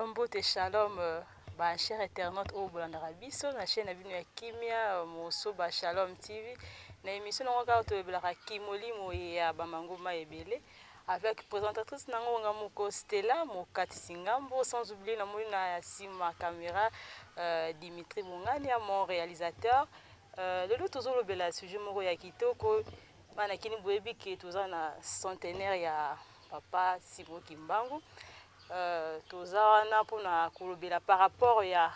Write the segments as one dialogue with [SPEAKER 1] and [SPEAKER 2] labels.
[SPEAKER 1] Mbote, shalom, ba chers internautes oyo bolandaka biso na chaîne na bino ya kimia, Mosoba Shalom TV, na émission nango kaka tolobelaka kimolimo ya bamangoma ebele, avec présentatrice nango nga moko Stella Mokatisi Ngambo, sans oublier namoni na nsima caméra Dimitri Bongania, mon réalisateur. Lelo tozolobela sujet moko ya kitoko. Bana kini, boyebi ke toza na centenaire ya papa Simon Kimbangu. Toza wana mpona kolobela par rapport ya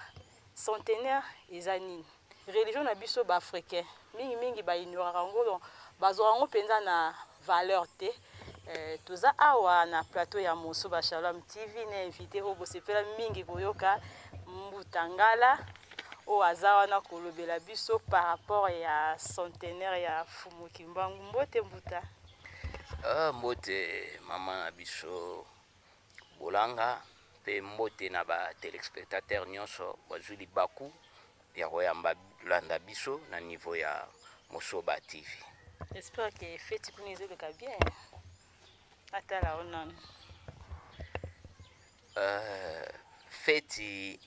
[SPEAKER 1] centenaire eza nini. Religion na biso baafricain, mingimingi baignoraka yango, donc bazwaka yango mpenza na valeur te. Toza awa na plateau ya Mosoba Shalom TV na invité oyo bosepela mingi koyoka, Mbuta Ngala, oyo aza wana kolobela biso par rapport ya centenaire ya Fumu Kimbangu. Mbote, Mbuta.
[SPEAKER 2] Mbote, mama na biso Bolanga, mpe mbote na batéléspectateur nyonso bazwi libaku ya koyamba landa biso na niveau ya Mosoba TV.
[SPEAKER 1] J'espère que feti kuna ezoleka bien. Atala o nanu.
[SPEAKER 2] Feti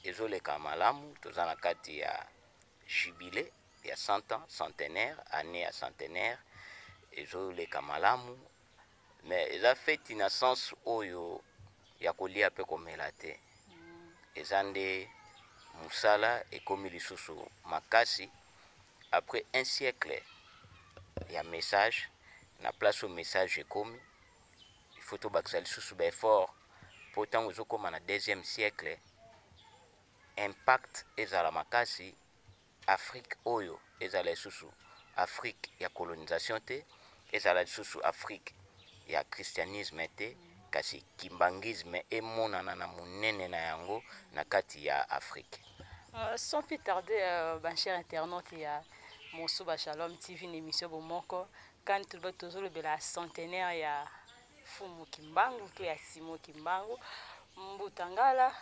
[SPEAKER 2] ezoleka malamu. Toza na kati ya jubilé ya 100 ans, centenaire, année ya centenaire. Ezoleka malamu, mais eza feti na sens oyo ya kolia mpe komela te. Eza nde mosala ekomi lisusu makasi après un siècle ya message. Na place oyo message ekomi, il faut tobakisa lisusu baeffort, mpo ntango ezokóma na deuxième siècle, impact ezala makasi. Afrique oyo ezala lisusu Afrique ya colonisation te, ezala lisusu Afrique ya christianisme te, kasi kimbanguisme emonana na monene na yango na kati ya Afrique.
[SPEAKER 1] Sans plus tarder, bachers internautes ya Mosuba Shalom TV, na émission bomoko kani tozolobela centenaire ya Fumu Kimbangu to ya Simon Kimbangu. Mbuta Ngala,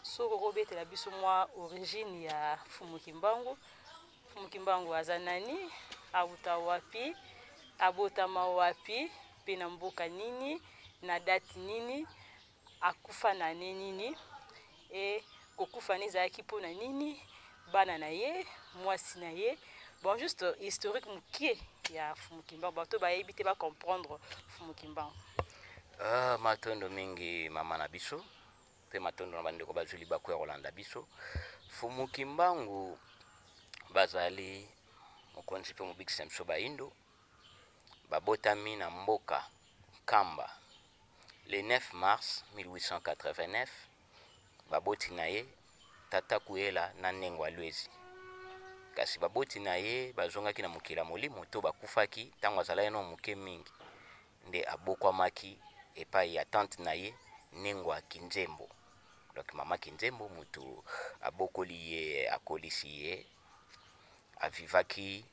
[SPEAKER 1] soki okobetela biso mwa origine ya Fumu Kimbangu. Fumu Kimbangu aza nani? Auta wapi? Abotama wapi mpe na mboka nini? Na date nini? Akufa na ane nini? E kokufa ne ezalaki mpona nini? Bana na ye, mwasi na ye, bon, juste historique mokie ya Fumu Kimbangu, bato bayebi te bacomprendre Fumu Kimbangu.
[SPEAKER 2] Matondo mingi, mama na biso, mpe matondo na bandeko bazwi libaku ya kolanda biso. Fumu Kimbangu bazali mokonzi mpe mobikisi na biso bayindo. Babotami na mboka Nkamba le 9 mars 1889. Baboti na ye, tata Kuyela na Nengo Alwezi. Kasi baboti na ye bazongaki na mokili ya molimo to bakufaki ntango azalaki nano moke mingi. Nde abokwamaki epai ya tante na ye, Nengwa Kinzembo. Donc mama Kinzembo moto abokoli ye, akolisi ye. Avivaki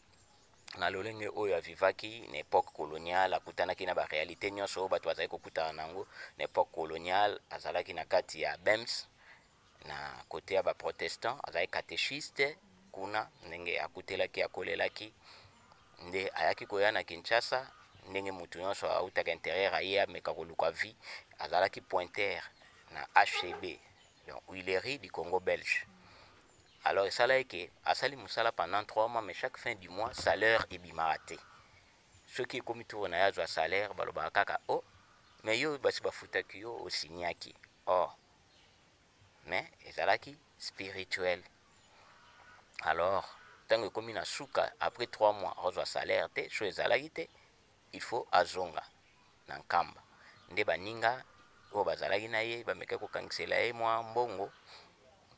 [SPEAKER 2] na lolenge oyo avivaki na époque coloniale, akutanaki na baréalité nyonso oyo bato bazali kokutana na yango na époque coloniale. Azalaki na kati ya BEMS, na côté ya baprotestant, azalaki catéchiste kuna. Ndenge akutelaki, akolelaki, nde ayaki koya na Kinshasa. Ndenge motu nyonso autaka intérieur, aye ameka koluka vie. Azalaki pointeur na HCB, donc Huilerie du Congo Belge. Alors esalaki ke asali mosala pendant 3 mois, mais chaque fin du mois salaire ebimaka te. Soki ekomi tour na ye azwa salaire, balobaka kaka: «O oh, mais yo basi bafutaki yo, osignaki.» Or mais ezalaki spirituel. Alors ntango ekomi na suka, après 3 mois azwa salaire te, so ezalaki te, il faut azonga na Nkamba. Nde baninga oyo bazalaki na ye bamekaki kokangisela ye mwa mbongo.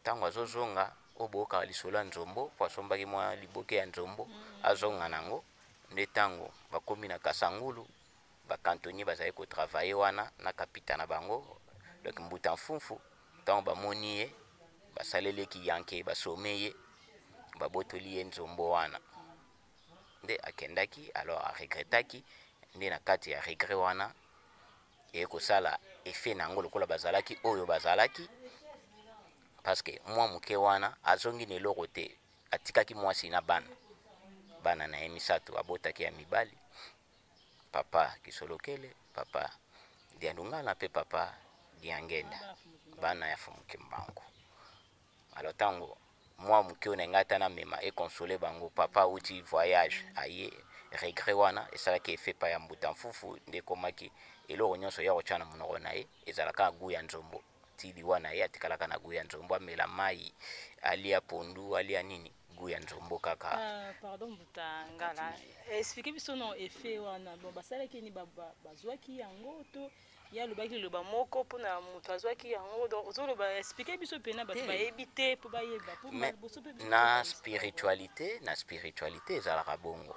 [SPEAKER 2] Ntango azozonga, oyo boyokaka lisolo ya nzombo, mpo asombaki mwa liboke ya nzombo, azonga nango. Nde ntango bakomi na Kasangulu, bacantonnier bazali kotravailler wana na kapita na bango, donc Mbuta Mfumfu. Ntango bamoni ye, basaleleki yanke, basome ye, babotoli ye nzombo wana. Nde akendaki. Alors aregretaki. Nde na kati ya regret wana, eye kosala effet na yango lokola bazalaki oyo bazalaki, parce que mwa moke wana azongi na eloko te. Atikaki mwasi na bana, bana na ye misato abotaki ya mibali: papa Kisolokele, papa Dialungana mpe papa Diangenda, bana ya Fumu Kimbangu. Alors ntango mwa moke oyo na ngai ata namema econsole bango, papa auti voyage aye, regret wana esalaki effet pa ya mbuta mfufu, nde ekomaki eloko nyonso ya kotya na monoko na ye ezalaka goût ya nzombo. Ti liwa na ye atikalaka na goût ya nzombo, amela mai, alia pondu, alia nini, goût ya nzombo kaka.
[SPEAKER 1] Pardon mbuta Ngala, explique biso no effet wana. Bon, basalaki nini? Bazwaki yango to ye alobaki liloba moko mpona moto azwaki yango? Donc ozoloba, explique biso mpena bato bayebi te mpo bayeba.
[SPEAKER 2] Na spiritualité, na spiritualité ezalaka bongo.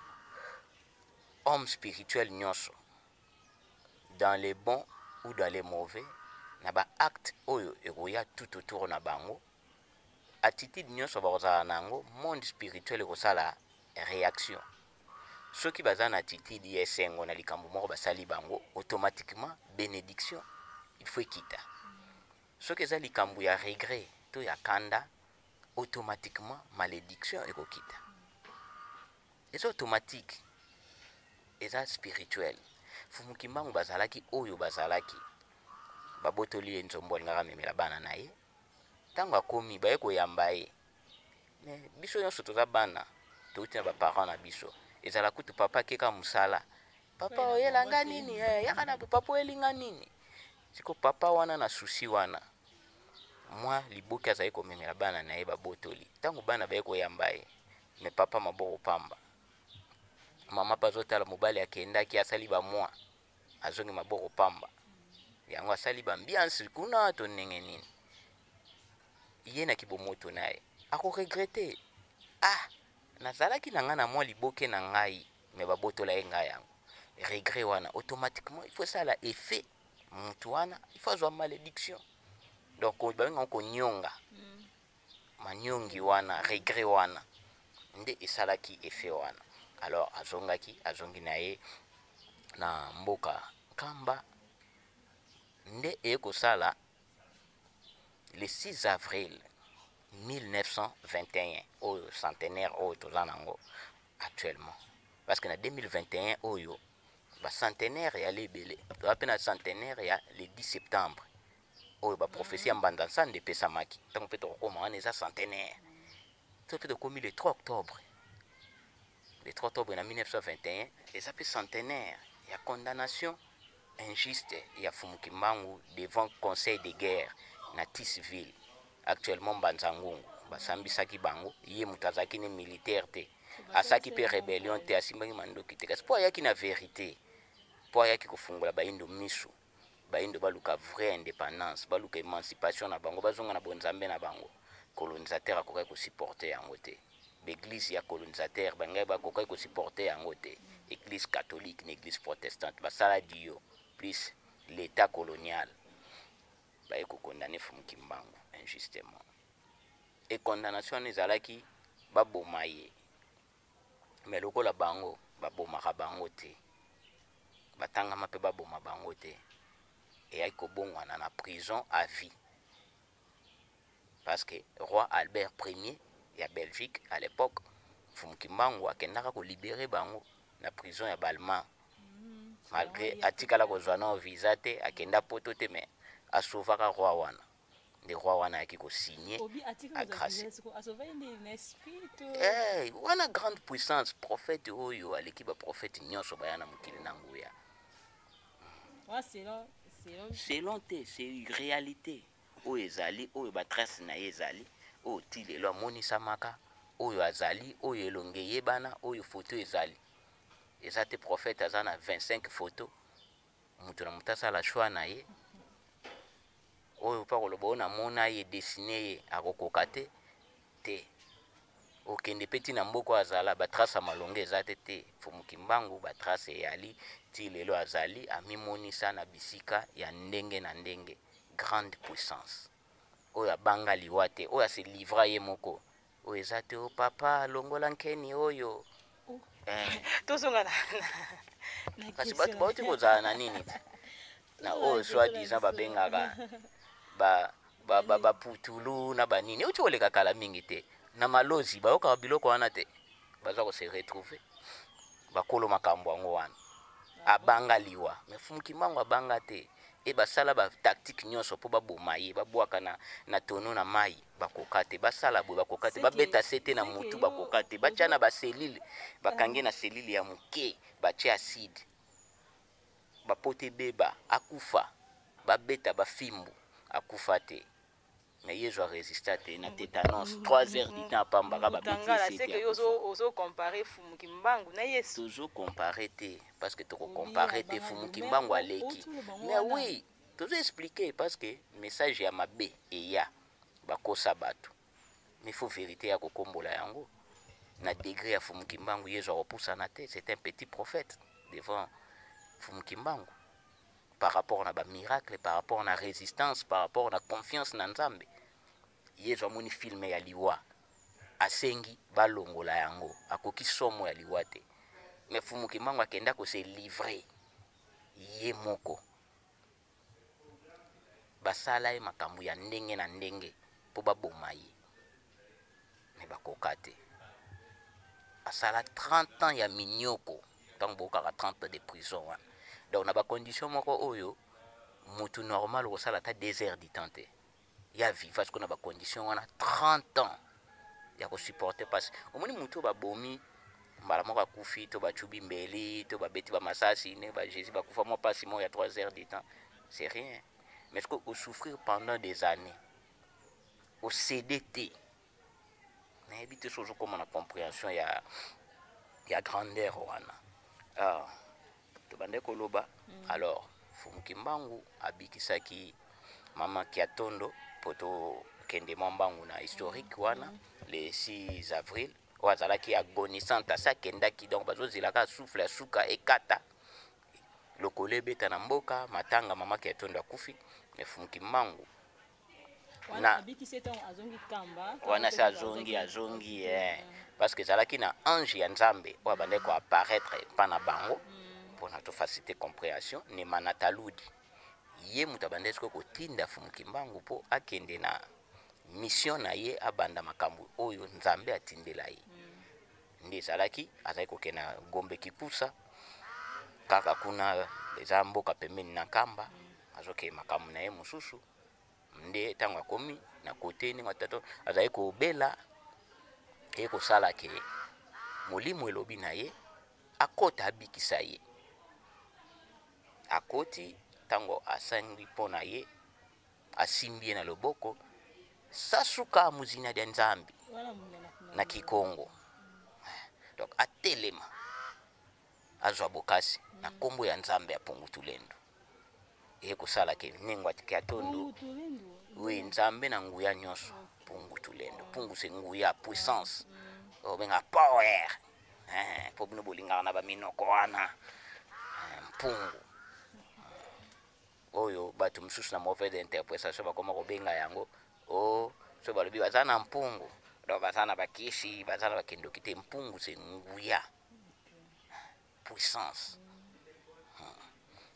[SPEAKER 2] Homme spirituel nyonso, dans les bons ou dans les mauvais, na baacte oyo ekoya tout autour na bango, attitude nyonso bakozala na yango, monde spirituel ekosala réaction. Soki baza na attitude ya esengo na likambo moko basali bango, automatiquement bénédiction il faut ekita. Soki eza likambo ya regret to ya kanda, automatiquement malédiction ekokita. Eza automatique, eza spirituel. Fumu Kimbangu bazalaki oyo bazalaki, babotoli ye nzombo alingaka amemela bana na ye. Ntango akomi, baye koyamba ye. Mais biso nyonso toza bana, touti na baparent na biso. Ezala kutu papa akeka mosala, papa oyelanga nini? Yaka na papa, oyelinga nini? Siko papa wana na souci wana, mwa liboki azali komemela bana na ye, babotoli. Ntango bana baye koyamba ye, mais papa maboko pamba. Mama mpe azotala mobali akendaki, asali bamwa, azongi maboko pamba. Yango asali baambiance kuna to ndenge nini? Ye na kibomoto na ye akoregretter: ah, nazalaki na ngai na mwa liboke na ngai, mais babotola ye ngai yango. Regret wana automatiquement il faut esala effet, mutu wana il faut azwa malédiction. Donc babengango konyonga, manyongi wana, regret wana nde esalaki effet wana. Alors azongaki, azongi na ye na mboka Nkamba, nde eye kosala le 6 avril 1921, oyo centenaire oyo toza nango actuellement. Parce que na 2021 oyo bacentenaire ya lebele, toza mpe na centenaire ya le 10 septembre oyo baprophétie ya Mbanza Nsanda epesamaki. Ntango mpe tokokóma wana, eza centenaire. To mpe tokomi le 3 octobre. Le 3 octobre na 1921 eza mpe centenaire ya condamnation injuste ya Fumu Kimbangu devant conseil de guerre na Thysville, actuellement Mbanza Ngungu. Basambisaki bango, ye moto azalaki ne militaire te, asalaki mpe rébellion te, asimbaki mandoki te, kasi mpo ayaki na vérité, mpo ayaki kofungola bayindo miso, bayindo baluka vraie indépendance, baluka émancipation na bango, bazonga na bonzambe na bango. Colonisateur akokaki kosupporter yango te. Baeglise ya colonisateur bangai bakokaki kosupporter yango te. Église catholique na église protestante basala dio plus l'état colonial, baye kokondamner Fumu Kimbangu injustement. E condamnation wana ezalaki baboma ye, mais lokola bango babomaka bango te, batangama mpe baboma bango te, eyaki kobongwana na prison à vie, parce que roi Albert Ier ya Belgique à l'époque, Fumu Kimbangu akendaka kolibérer bango na prison ya baallemand, malgré atikala kozwa no visa te, akenda Poto te, mais asauvaka roi wana. Nde roi wana ayaki kosigne agracier. Hey, wana grande puissance, prophète oyo aleki baprophète nyonso baya na mokili na nguya. Selon te, c'est réalité oyo ezali, oyo batrace na ye ezali, oyo ti lelo amonisamaka, oyo azali, oyo elongi eyebana, oyo foto ezali. Eza te prophète aza na 25 photo, moto na moto asala choix na ye. Oyo mpa koloba oyo namona ye, dessine ye, akokoka te te. Okende mpe ntina mboka oyo azala, batrace ya malonga eza te te. Fumu Kimbangu batrace eyali ti lelo, azali, amimonisa na bisika ya ndenge na ndenge. Grande puissance oyo abanga liwa te, oyo ase livra ye moko, oyo eza te o papa alongola nkeni oyo, eh.
[SPEAKER 1] Tozonga na
[SPEAKER 2] Kasi bato bauti kozala na nini te, na oyo soi disant babengaka baputulu na banini, euti koleka kala mingi te na malozi, bayokaka biloko wana te, baza kose retrouver bakolo makambo yango wana. Abanga liwa, mais Fumu Kimbangu abanga te. E basala ba tactique nyonso mpo baboma ye, babwaka na tonneau na mai, bakoka te, basala boye bakoka te, babeta sete na mutu bakoka te, batya na baselile, bakangi na selile ya moke, batya acide, bapote ebeba, akufa, babeta bafimbu, akufa te. Mais Yezu aresista te na tétanos 3 heures du temps apambaka
[SPEAKER 1] babeti sete. Ozo comparer Fumu Kimbangu na Yesu?
[SPEAKER 2] Tozo comparer te, parce que toko comparer te, Fumu Kimbangu aleki. Mais oui, tozo expliquer parce que message ya mabe eya bakosa bato, mais faut vérité ya kokombola yango na degré ya Fumu Kimbangu. Yesu akopusana te, c'est un petit prophète devant Fumu Kimbangu par rapport na bamiracle, par rapport na résistance, par rapport na confiance na Nzambe. Yesu amoni film ya liwa, asengi balongola yango, akoki somo ya liwa te. Mais Fumu Kimbangu akenda kose livrer ye moko, basala ye makambo ya ndenge na ndenge mpo baboma ye, me bakoka te. Asala 30 ans ya minyoko, ntango bokaka 30 ans de prison wana, donc na bacondition moko oyo mutu normal okosala ata 2 heures du temps te ya viva sikoyo na bacondition wana, 30 ans ya kosupporter mpasi. Omoni mutu oyo babomi mbala moko akufi, to bacubi mbeli, to babeti bamasasi ndenge ba Jésus bakufa, mwa mpasi moko ya 3 heures du temps, c'est rien. Mais ce que osouffrir pendant des années, océder te, nayebi te so ozokóma na compréhension ya grandeur wana. Ah, tobandaki koloba. Alors Fumu Kimbangu abikisaki mama Kiatondo, po tokende mwa mbangu na historique wana. Le 6 avril oyo azalaki agonisante, asi akendaki, donc bazozelaka souffle ya suka ekata, lokolo ebeta na mboka matanga, mama Kiatondo akufi. Mais Fumu Kimbangu wana se azongi parce que ezalaki na ange ya Nzambe oyo abandaki koapparaître epa na bango mpona tofaciliter compréhension. Nema na Taludi, ye moto abandaki sikoyo kotinda Fumu Kimbangu mpo akende na mission na ye, abanda makambo oyo Nzambe atindela ye. Nde ezalaki azalaki kokende na Gombe Kikusa, kaka kuna eza mboka pembeni na Nkamba, azokende makambo na ye mosusu. Nde ntango akomi na kote ndenge tata azali kobela, eye kosala ke molimo elobi na ye akota abikisa ye. Akoti, ntango asangi mpo na ye, asimbi ye na loboko, sasuka muzina dia Nzambi na Kikongo, donc atelema, azwa bokasi na nkombo ya Nzambe ya Pungu Tulendo. Eye kosala ke ndenge atiki atondo, oui, Nzambe na nguya nyonso, Pungu Tulendo. Pungu se nguya, puissance, obenga power, mpo bino bolingaka na baminoko wana. Mpungu oyo bato mosusu na mauvaise interprétation bakoma kobenga yango o so balobi baza na mpungu, donc baza na bakisi, baza na bakendoki te. Mpungu se nguya, puissance.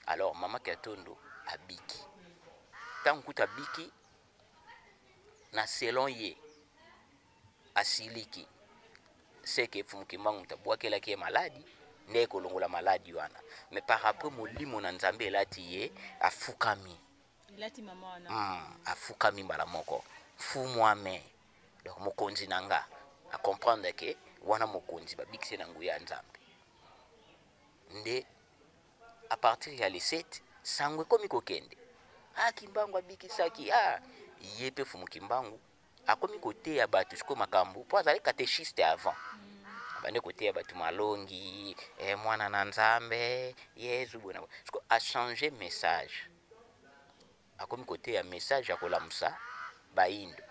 [SPEAKER 2] Alors mama Kiatondo abiki. Ntango kuta abiki na selon ye asiliki, seke Fumu Kimbangu moto abwakelaki ye maladi nde ekolongola maladi wana. Mais par après molimo na Nzambe elati ye, afukami.
[SPEAKER 1] Elati mama wana.
[SPEAKER 2] Afukami mbala moko, mfumu ame, donc mokonzi na nga, acomprendre ke wana mokonzi babikisi na nguya ya Nzambe. Nde à partir ya le 7, sango ekomi kokende, ah, Kimbangu abikisaki. Ah, ye mpe Fumu Kimbangu akomi koteya bato sikoyo makambo, mpo azali catéchiste avant, abandi koteya bato malongi, mwana na Nzambe Yezu boye na boye. Sikoyo achange message, akomi koteya message ya kolamusa bayindo.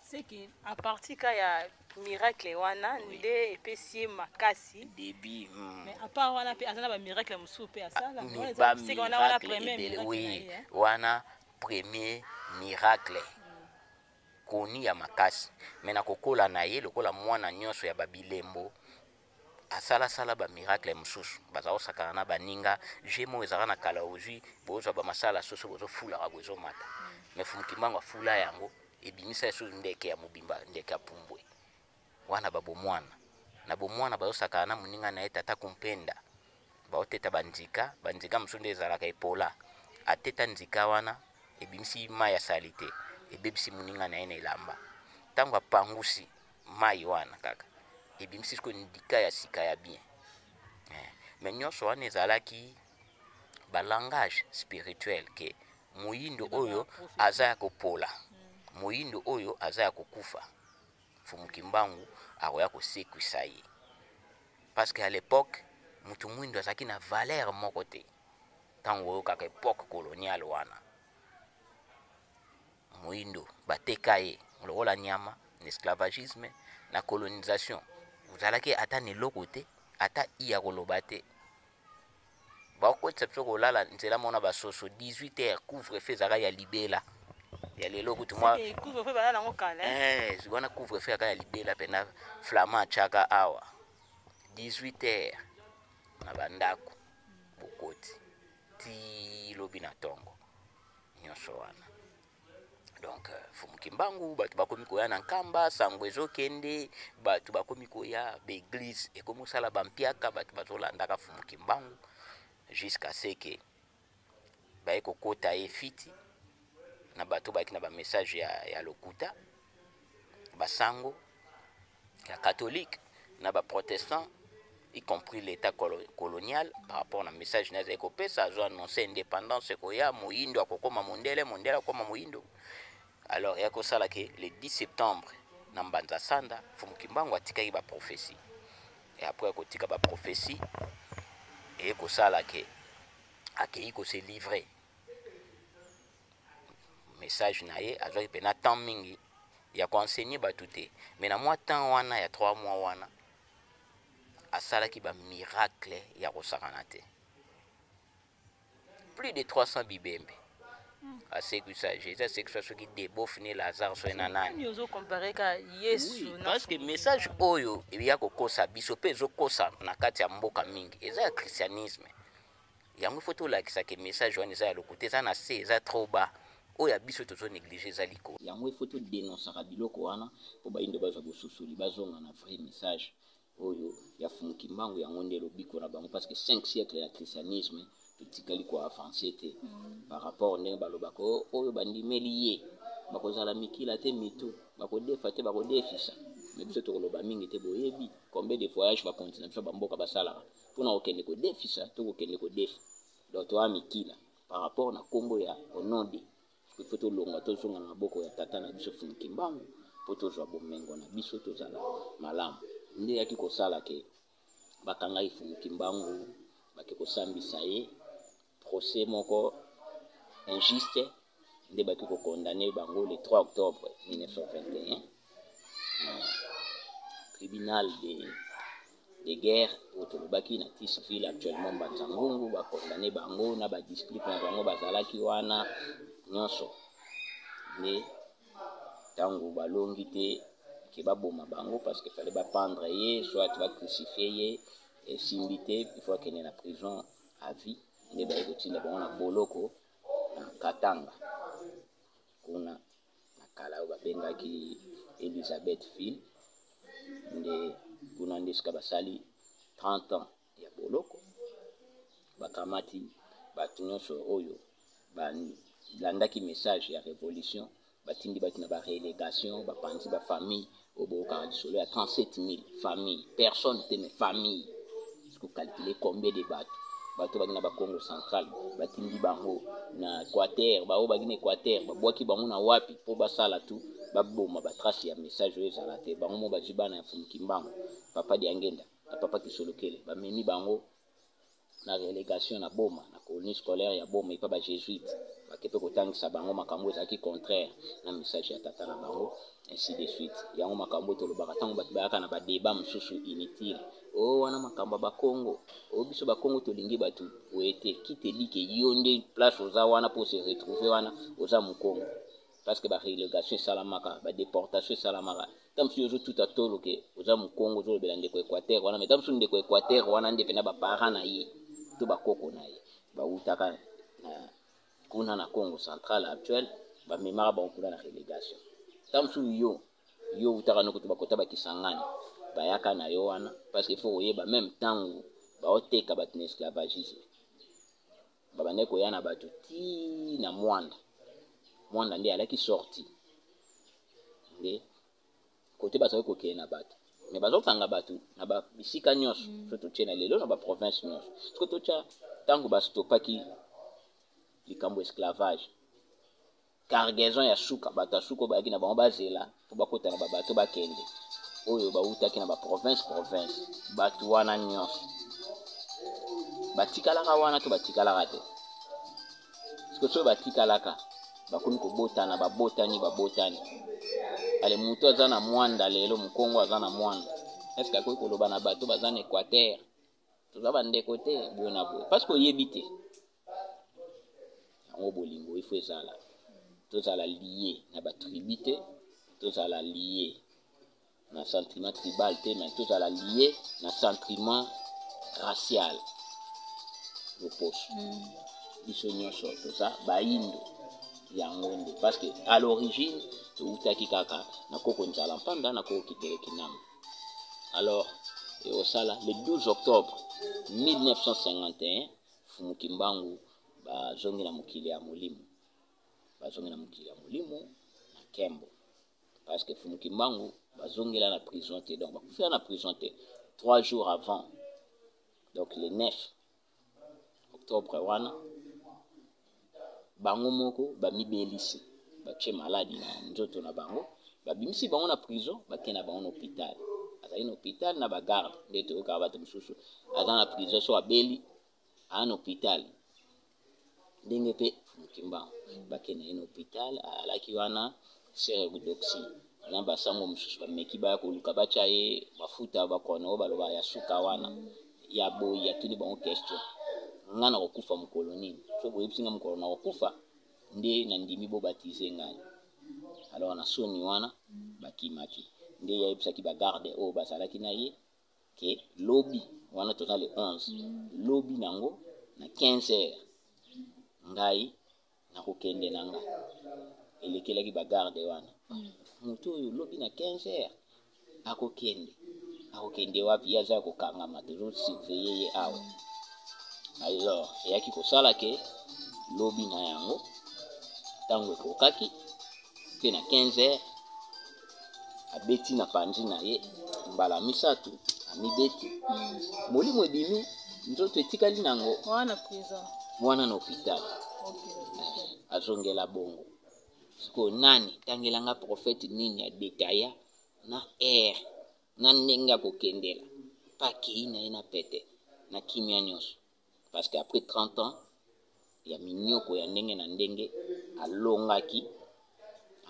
[SPEAKER 1] C'est que à partir ka ya miracle wana nde epesi ye makasi.
[SPEAKER 2] Début.
[SPEAKER 1] Mais à part wana mpe aza na bamiracle mosusu mpe asala.
[SPEAKER 2] Wana premier miracle, oui, wana premier miracle koni ya makasi. Me na kokola na ye lokola mwana nyonso ya babilembo, asalasala bamiracle mosusu. Baza kosakana na baninga je moko ezalaka na kala, ozwi bozwa bamasala soso, bozofulaka bozomata. Mais Fumu Kimbangu afula yango, ebimisa lisusu ndeke ya mobimba, ndeke ya pumbwe wana. Babomwana na bomwana bazosakana na moninga na ye tata Kumpenda, baoteta banzika, banzika mosusu nde ezalaka epola. Ateta nzika wana, ebimisi mai ya salite, ebebisi moninga na ye na elamba. Ntango apangusi mai wana kaka, ebimisi sikoyo ndika ya sika ya bien. Mais nyonso wana ezalaki balangage spirituel ke moyindo oyo aza ya kopola, moyindo oyo aza ya kokufa. Mfumu Kimbangu akoya kosekwisa ye, parce que à l'époque mutu mwindo azalaki na valeur moko te. Ntango oyokaka époque coloniale wana, moyindo bateka ye lokola nyama na esclavagisme, na colonisation, ozalaki ata na eloko te, ata i ya koloba te. Bakotisa biso kolala nzela mona basoso 18 heures, couvre-feu ezalaka ya libela. Ya lelo kutu mwa
[SPEAKER 1] couvre-feu bana nango kala.
[SPEAKER 2] Wana couvre-feu yaka ya libela pena. Flamand atiaka awa 18 heures na bandako, bokoti ti lobi na ntongo nyonso wana. Donc Mfumu Kimbangu, bato bakomi koya na Nkamba, sango ezokende, bato bakomi koya, baeglise ekomi kosala bampiaka, bato bazolandaka Mfumu Kimbangu jusqu'à ce que baye kokota ye fiti na bato bayaki na bamessage ya lokuta, basango ya catholique na baprotestant, y compris l'état colonial, par rapport na message na azali kopesa. Azo annonce indépendance ekoya, moyindo akokoma mondele, mondele akokoma moyindo. Alors ya kosala ke le 10 septembre na Mbanza Sanda, Mfumu Kimbangu atikaki baprophétie. Et après akotika baprophétie, eye kosala ke akei kose livrer message na ye. Azwaki mpena temps mingi ya koenseigner bato te, mais na mwa temps wana ya 3 mois wana, asalaki bamiracle ya kosakana te. Plus de 300 bibembe asekwisa. Jésus asekwisa soki debof ne Lazare, soki na nani.
[SPEAKER 1] Ozocomparer ka Yesu?
[SPEAKER 2] Oui, parce que message oyo eya kokosa biso mpe ezokosa na kati ya mboka mingi eza ya christianisme. Yango ifo tolakisaka message wana eza ya lokuta, eza na se, eza trop bas. Oyo ya biso tozonégliger eza likolo. Yango ifo todénonçaka biloko wana mpo bayindo bazwa bosusuli, bazonga na vrai message oyo ya Fumu Kimbangu. Yango nde lobiko na bango, parce que 5 siècle ya christianisme, totikali koavancer te par rapport ndenge balobaka oyo bandimeli ye bakozala mikila te, mitu bakodefa te, bakodefisa. Mais biso tokoloba mingi te. Boyebi combien de voyage bakonti na biso bamboka basalaka mpona kokende kodefisa to kokende kodefa? Donc toya mikila par rapport na nkombo ya au nom de. Il faut tolongwa, tozonga na maboko ya tata na biso Fumu Kimbangu mpo tozwa bomengo na biso, tozala malamu. Nde eyaki kosala ke bakangaki Fumu Kimbangu, bake kosambisa ye, procès moko injuste. Nde baki kocondamner bango le 3 octobre 1921, tribunal de guerre oyo tolobaki na Thysville, actuellement Mbanza Ngungu. Bacondamner bango na badisciple na bango bazalaki wana nyonso. Nde ntango balongi te ke baboma bango, parce que fallait bapendre ye, soit bacrucifier ye, esimbi te, il faut akende na prison à vie. Nde baye kotinda bango na boloko na Katanga kuna na kala oyo babengaki Elizabethville. Nde kuna nde esika basali 30 ans ya boloko. Bakamati bato nyonso oyo balandaki message ya révolution, batindi bato na barélégation, bapanzi bafamille oyo boyokaka lisolo ya 37 000 famille, personne te mais famille. Kocalculer combien de bato, bato baki na bakongo central, batindi bango na Équateur, baoyo baki na Équateur, babwaki bango na wapi mpo basala tu baboma batrace ya message oyo ezala te. Bango mo bazwi bana ya Mfumu Kimbangu, papa Diangenda na papa Kisolokele, bamemi bango na relégation na Boma, na colonie scolaire ya Boma epa bajésuite. Bake mpe kotangisa bango makambo ezalaki contraire na message ya tata na bango, ainsi de suite. Yango makambo oyo tolobaka ntango bato bayaka na badébat mosusu inutile oyo wana, makambo ya Bakongo oyo, biso Bakongo tolingi bato boye te. Kiteli ke yo nde place oza wana mpo se retrouver wana oza Mokongo, parce que barélégation esalamaka, badéportation esalamaka. Ta mosusu ozotuta tolo ke oza Mokongo, ozolobela ndeko Équateur wana, mais ta mosusu ndeko Équateur wana nde mpena baparent na ye to bakoko na ye bawutaka na kuna na Congo central actuel, bamemaka bango kuna na relégation. Ta mosusu yo wutaka noko to bakota bakisangani, bayaka na yo wana, parce que faut koyeba même ntango baoteka bato na esclavagisme. Babandaki koya na bato ti na Mwanda. Mwanda nde alaki sorti nde kote bazali kokende na bato, me bazokanga bato na bisika nyonso. So totie na lelo na baprovince nyonso, soki totya ntango bastopaki likambo esclavage, cargaison ya suka, bato ya suka oyo bayaki na bango bazela mpo bakota na babato bakende, oyo bawutaki na baprovince province, bato wana nyonso batikalaka wana to batikalaka te? Siko soki batikalaka, bakomi kobotana, babotani, babotani. Ale, moto aza na Mwanda lelo, mokongo aza na Mwanda, est-ce akoki koloba na bato baza na Équateur: "Toza bandeko te"? Boye na boye, parce que oyebi te yango. Bolingo ifo ezala, tozala lié na batribu te, tozala lié na sentiment tribal te, mais tozala lié na sentiment racial, loposo. Biso nyonso toza bayindo. Yango nde, parce que à l'origine toutaki kaka na koko Nzala Mpanda, na koko Kiteleki Namba. Alors ekosala le 12 octobre 1951, Fumu Kimbangu bazongi na mokili ya molimo, bazongi na mokili ya molimo na nkembo, parce que Fumu Kimbangu bazongela na prison te, donc bakufela na prison te. 3 jours avant, donc le 9 octobre wana, bango moko bamibelisi, batie maladi na nzoto na bango, babimisi bango na prison, bakei na bango na hôpital. Azali na hôpital na bagarde. Nde toyokaka bato mosusu aza na prison, so abeli, aa na hôpital. Ndenge mpe Fumu Kimbangu, bakende ye na hôpital, alaki wana sœur Eudoxie na basango mosusu bameki baya koluka batya ye mafuta bakono oyo baloba ya suka wana ya boyi. Atuni bango question: "Nga na kokufa mokolo nini? So boyebisi nga mokolo na kokufa, nde nandimi bobatize ngai." Alors na soni wana bakimaki. Nde yayebisaki bagarde oyo bazalaki na ye ke lobi wana, toza le 11, lobi nango na 15 heures ngai nakokende na nga. Elekelaki bagarde wana: moto oyo lobi na 15 heures akokende, akokende wapi? Ye aza ya kokangama, tozosurveille ye awa. Alors eyaki kosala ke lobi na yango, ntango ekokaki mpe na 15 heures, abeti na panzi na ye mbala misato, amibeti, molimo ebimi, nzoto etikali nango.
[SPEAKER 1] Wana prison?
[SPEAKER 2] Wana na hôpital. Azongela bongo. Sikoyo nani tangelanga prophète nini adetaya na aire na ndenge akokendela mpe akei na ye na pete na kimia nyonso? Parce que après 30 ans ya minyoko ya ndenge na ndenge, alongaki.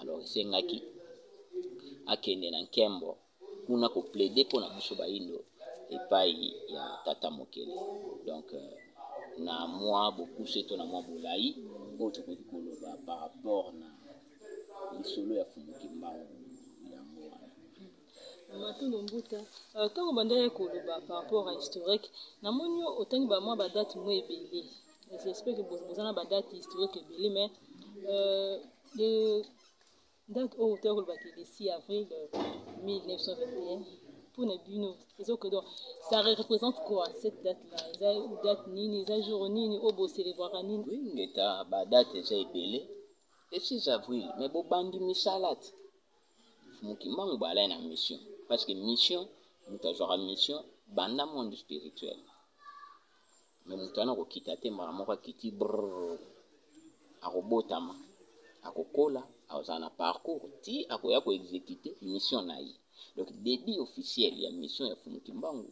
[SPEAKER 2] Alors esengaki akende na nkembo kuna koplaider mpo na biso bayindo epai ya Tata Mokele. Donc na mwa bokuse to na mwa bolai oyo tokoki koloba par rapport na lisolo ya Fumu Kimbangu, yango wana.
[SPEAKER 1] Matondo mbuta. Ntango bandaki koloba par rapport à historique, namoni yo otangi bamwa badate mo ebele. J'espère que boza na badate historique ebele, mais le date oyo otaki kolobaki, le 6 avril 1921, mpona bino ezoke, donc ça représente quoi, cette date là? Eza date nini? Eza jour nini oyo bocélébraka nini?
[SPEAKER 2] Oui, ngeta, badate eza ebele. Le 6 avril, mais bobandi misala te. Fumu Kimbangu balai na mission, parce que mission, moto azwaka mission banda monde spirituel, mais moto wana akokita te mbala moko, akiti brr. Akobotama, akokola, akozala na parcours ti akoya koexécute mission na ye. Donc début officiel ya mission ya Fumu Kimbangu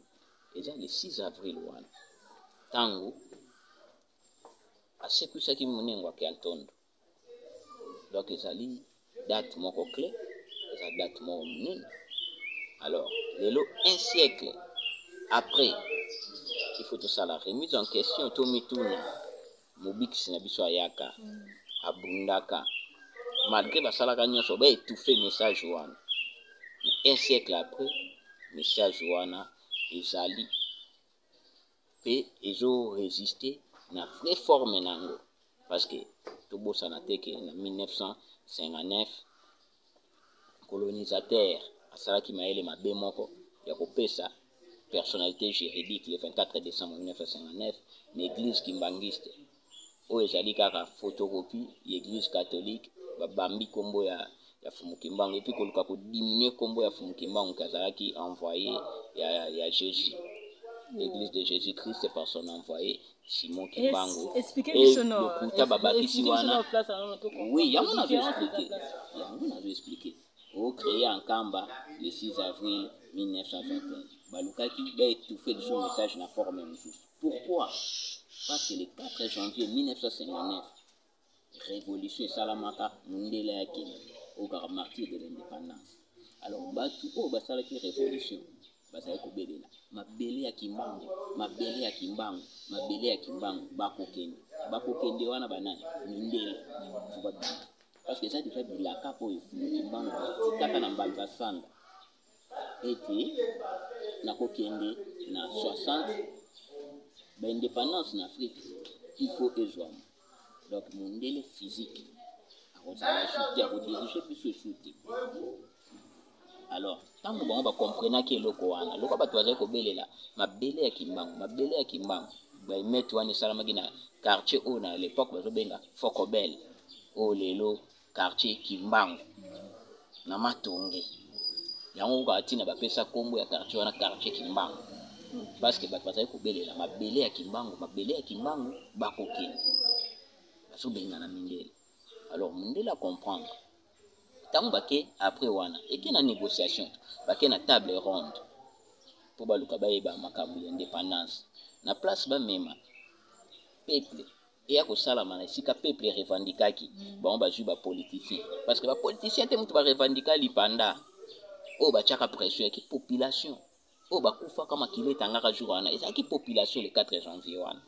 [SPEAKER 2] eza le 6 avril wana, ntango asekwisaki monengo ake ya ntondo. Donc ezali date moko clé, eza date moko monene. Alors lelo, un siècle après, il faut tosala remise en question, tomituna: mobikisi na biso ayaka, abundaka, malgré basalaka nyonso baétouffe message wana, mais un siècle après, message wana ezali mpe ezoresiste na vraie forme nango? Parce que tobosana te ke na 1959, colonisateur asalaki mayele mabe moko ya kopesa personnalité juridique le 24 décembre 1959 na église kimbanguiste. Oyo ezali kaka photocopie ya église catholique, babambi nkombo ya Fumu Kimbangu, et puis koluka kodiminuer nkombo ya Fumu Kimbangu, ke azalaki envoyé ya Jésus, église de Jésus Christ par son envoyé Simon Kimbangu. Lokuta babakisi wana. Oui, yango nazo expliquer, yango nazo expliquer. Ocréé en Nkamba le 6 avril 1921, balukaki baétouffe lisusu message na forme mosusu. Pourquoi? Parce que le 4 janvier 1959, révolution esalamaka, mondele ya kende, oyo kaka martyr de l'indépendance. Alors bato oyo basalaki révolution bazali kobelela mabele ya Kimbangu, mabele ya Kimbangu, mabele ya Kimbangu. Bakokende, bakokende wana banani? Mindele. Fo babima, parce que eza déjà bilaka oyo Fumu Kimbangu batikaka na Mbanza Sanda, ete nakokende na 60, baindépendance na Afrique il faut ezwama. Donc mondele physique akozala esu te, akodirige biso esu te. Alors ntango bango bakomprenaki eloko wana, lokola bato bazali kobelela mabele ya Kimbangu, mabele ya Kimbangu, baémeute wana esalamaki na quartier oyo na l'époque bazobenga Focobel, oyo lelo quartier Kimbangu na Matonge. Yango kaka ntina bapesa nkombo ya quartier wana quartier Kimbangu, parce que bato bazali kobelela mabele ya Kimbangu, mabele ya Kimbangu, bakokende, bazobengana mindele. Alors mondele acomprendre. Ntango bake après wana, eke na négociation, bake na table ronde mpo baluka bayeba makambo ya indépendance. Na place bamema peuple, eya kosalama na esika peuple erevandikaki, bango bazwi bapoliticien, parce que bapoliticien te moto barevandika lipanda. Oyo batiaka pression yaki population, oyo bakufaka, makili etangaka jour wana ezalaki population. Le 4 janvier wana,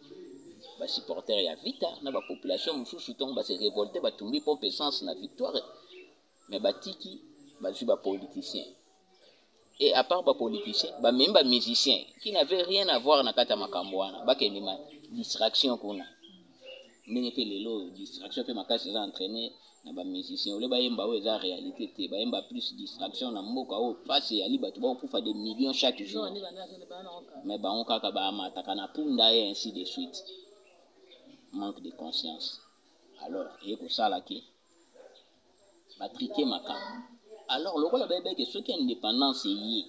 [SPEAKER 2] basupporter ya Vita na bapopulation mosusu, ntongo base révolte, batumbi pompe essence na Victoire. Mais batiki, bazwi bapoliticien, et à part bapoliticien, bamemi bamusicien qui n'avait rien à voir na kati ya makambo wana. Bakende ma distraction kuna, ndenge mpe lelo oyo distraction mpe makasi eza entraîné na bamusicien. Ole bayemba oyo eza réalité te, bayemba plus distraction na mboka oyo mpasi eyali, bato bakokufa des millions chaque jour, mais bango kaka bamataka na punda et ainsi de suite. Manque de conscience. Alors eye kosala ke batriquer makambo. Alors lokola bayebaki soki indépendance eye,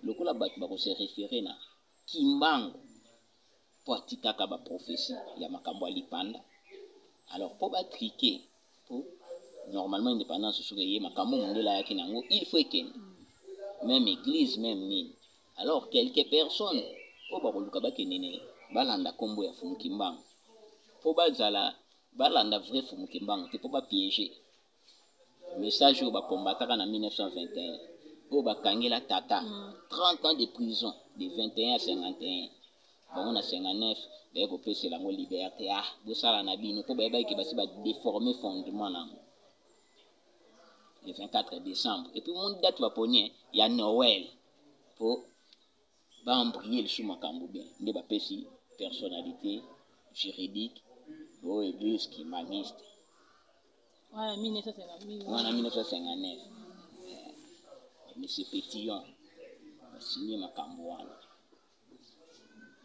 [SPEAKER 2] lokola bato bakose référer na Kimbangu mpo atikaka baprophétie ya makambo ya lipanda, alors mpo batriquer, mpo normalement indépendance soki eye, makambo mondele ayaki nango il faut ekende, même église, même nini. Alors quelques personnes oyo bakoluka bakende ne balanda nkombo ya Fumu Kimbangu, mpo bazala balanda vrai Fumu Kimbangu te, mpo bapiéger message oyo bakombataka na 1921, oyo bakangela tata 30 ans de prison de 21 à 51. Bango na 59 baye kopesela yango liberté. Ah, bosala na bino, mpo bayebaki basi badéforme fondement nango le 24 décembre. Et puis moni date baponi ya Noël mpo baembrouiller lisusu makambo bien, nde bapesi personnalité juridique oyo église kimbanguiste.
[SPEAKER 1] Wana 1959.
[SPEAKER 2] Wana 1959, monsieur Pétillon basigné makambo wana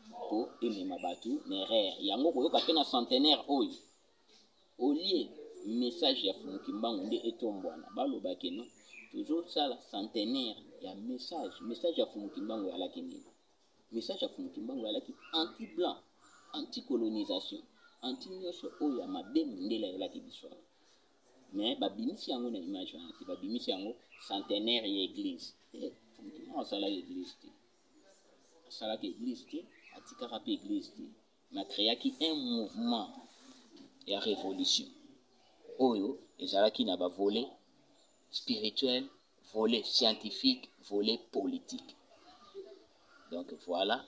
[SPEAKER 2] mpo emema bato na erreur. Yango koyoka mpe na centenaire oyo, olie message ya Fumu Kimbangu nde etombwana, balobaki no tozosala centenaire ya message. Message ya Fumu Kimbangu eyalaki nini? Message ya Fumu Kimbangu eyalaki anti blanc, anti colonisation, anti nyonso oyo ya mabe mondele ayelaki biso awa. Mais babimisi yango na image wana te, babimisi yango centenaire ya église te. Fumu Kimbangu asalaki église te, asalaki église te, atikaka mpe église te, mais acréaki un mouvement ya révolution oyo ezalaki na bavolet spirituel, volet scientifique, volet politique. Donc voilà,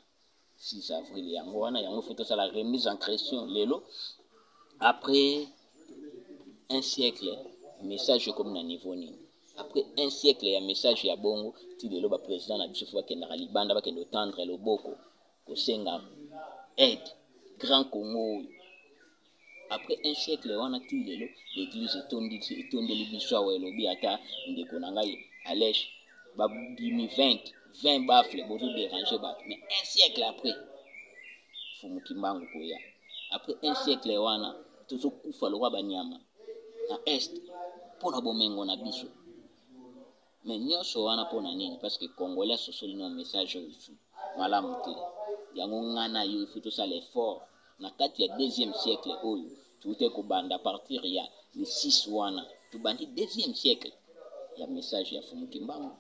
[SPEAKER 2] 6 avril yango wana, yango faut tosala remise en question lelo. Après un siècle, message ekomi na niveau nini? Après un siècle ya message ya bongo, ti lelo baprésident na biso fo bakendaka libanda, bakende otendre loboko kosenga aide. Grand Congo oyo, après un siècle wana, ti lelo l'église etondi, etondeli biso awa. Elobi ata ndeko na ngai Alèche, babimi 20 20 baffle, bozodéranger bato. Mais un siècle après Fumu Kimbangu koya, après un siècle wana. Tozokufa lokola banyama na Est mpo na bomengo na biso. Mais nyonso wana mpo na nini? Parce que Congolais asosoli no message oyo ifu malamu te. Yango nga na yo ifu tosala effort na kati ya deuxième siècle oyo touti kobanda à partir ya le 6 wana tobandi deuxième siècle ya message ya Fumu Kimbangu.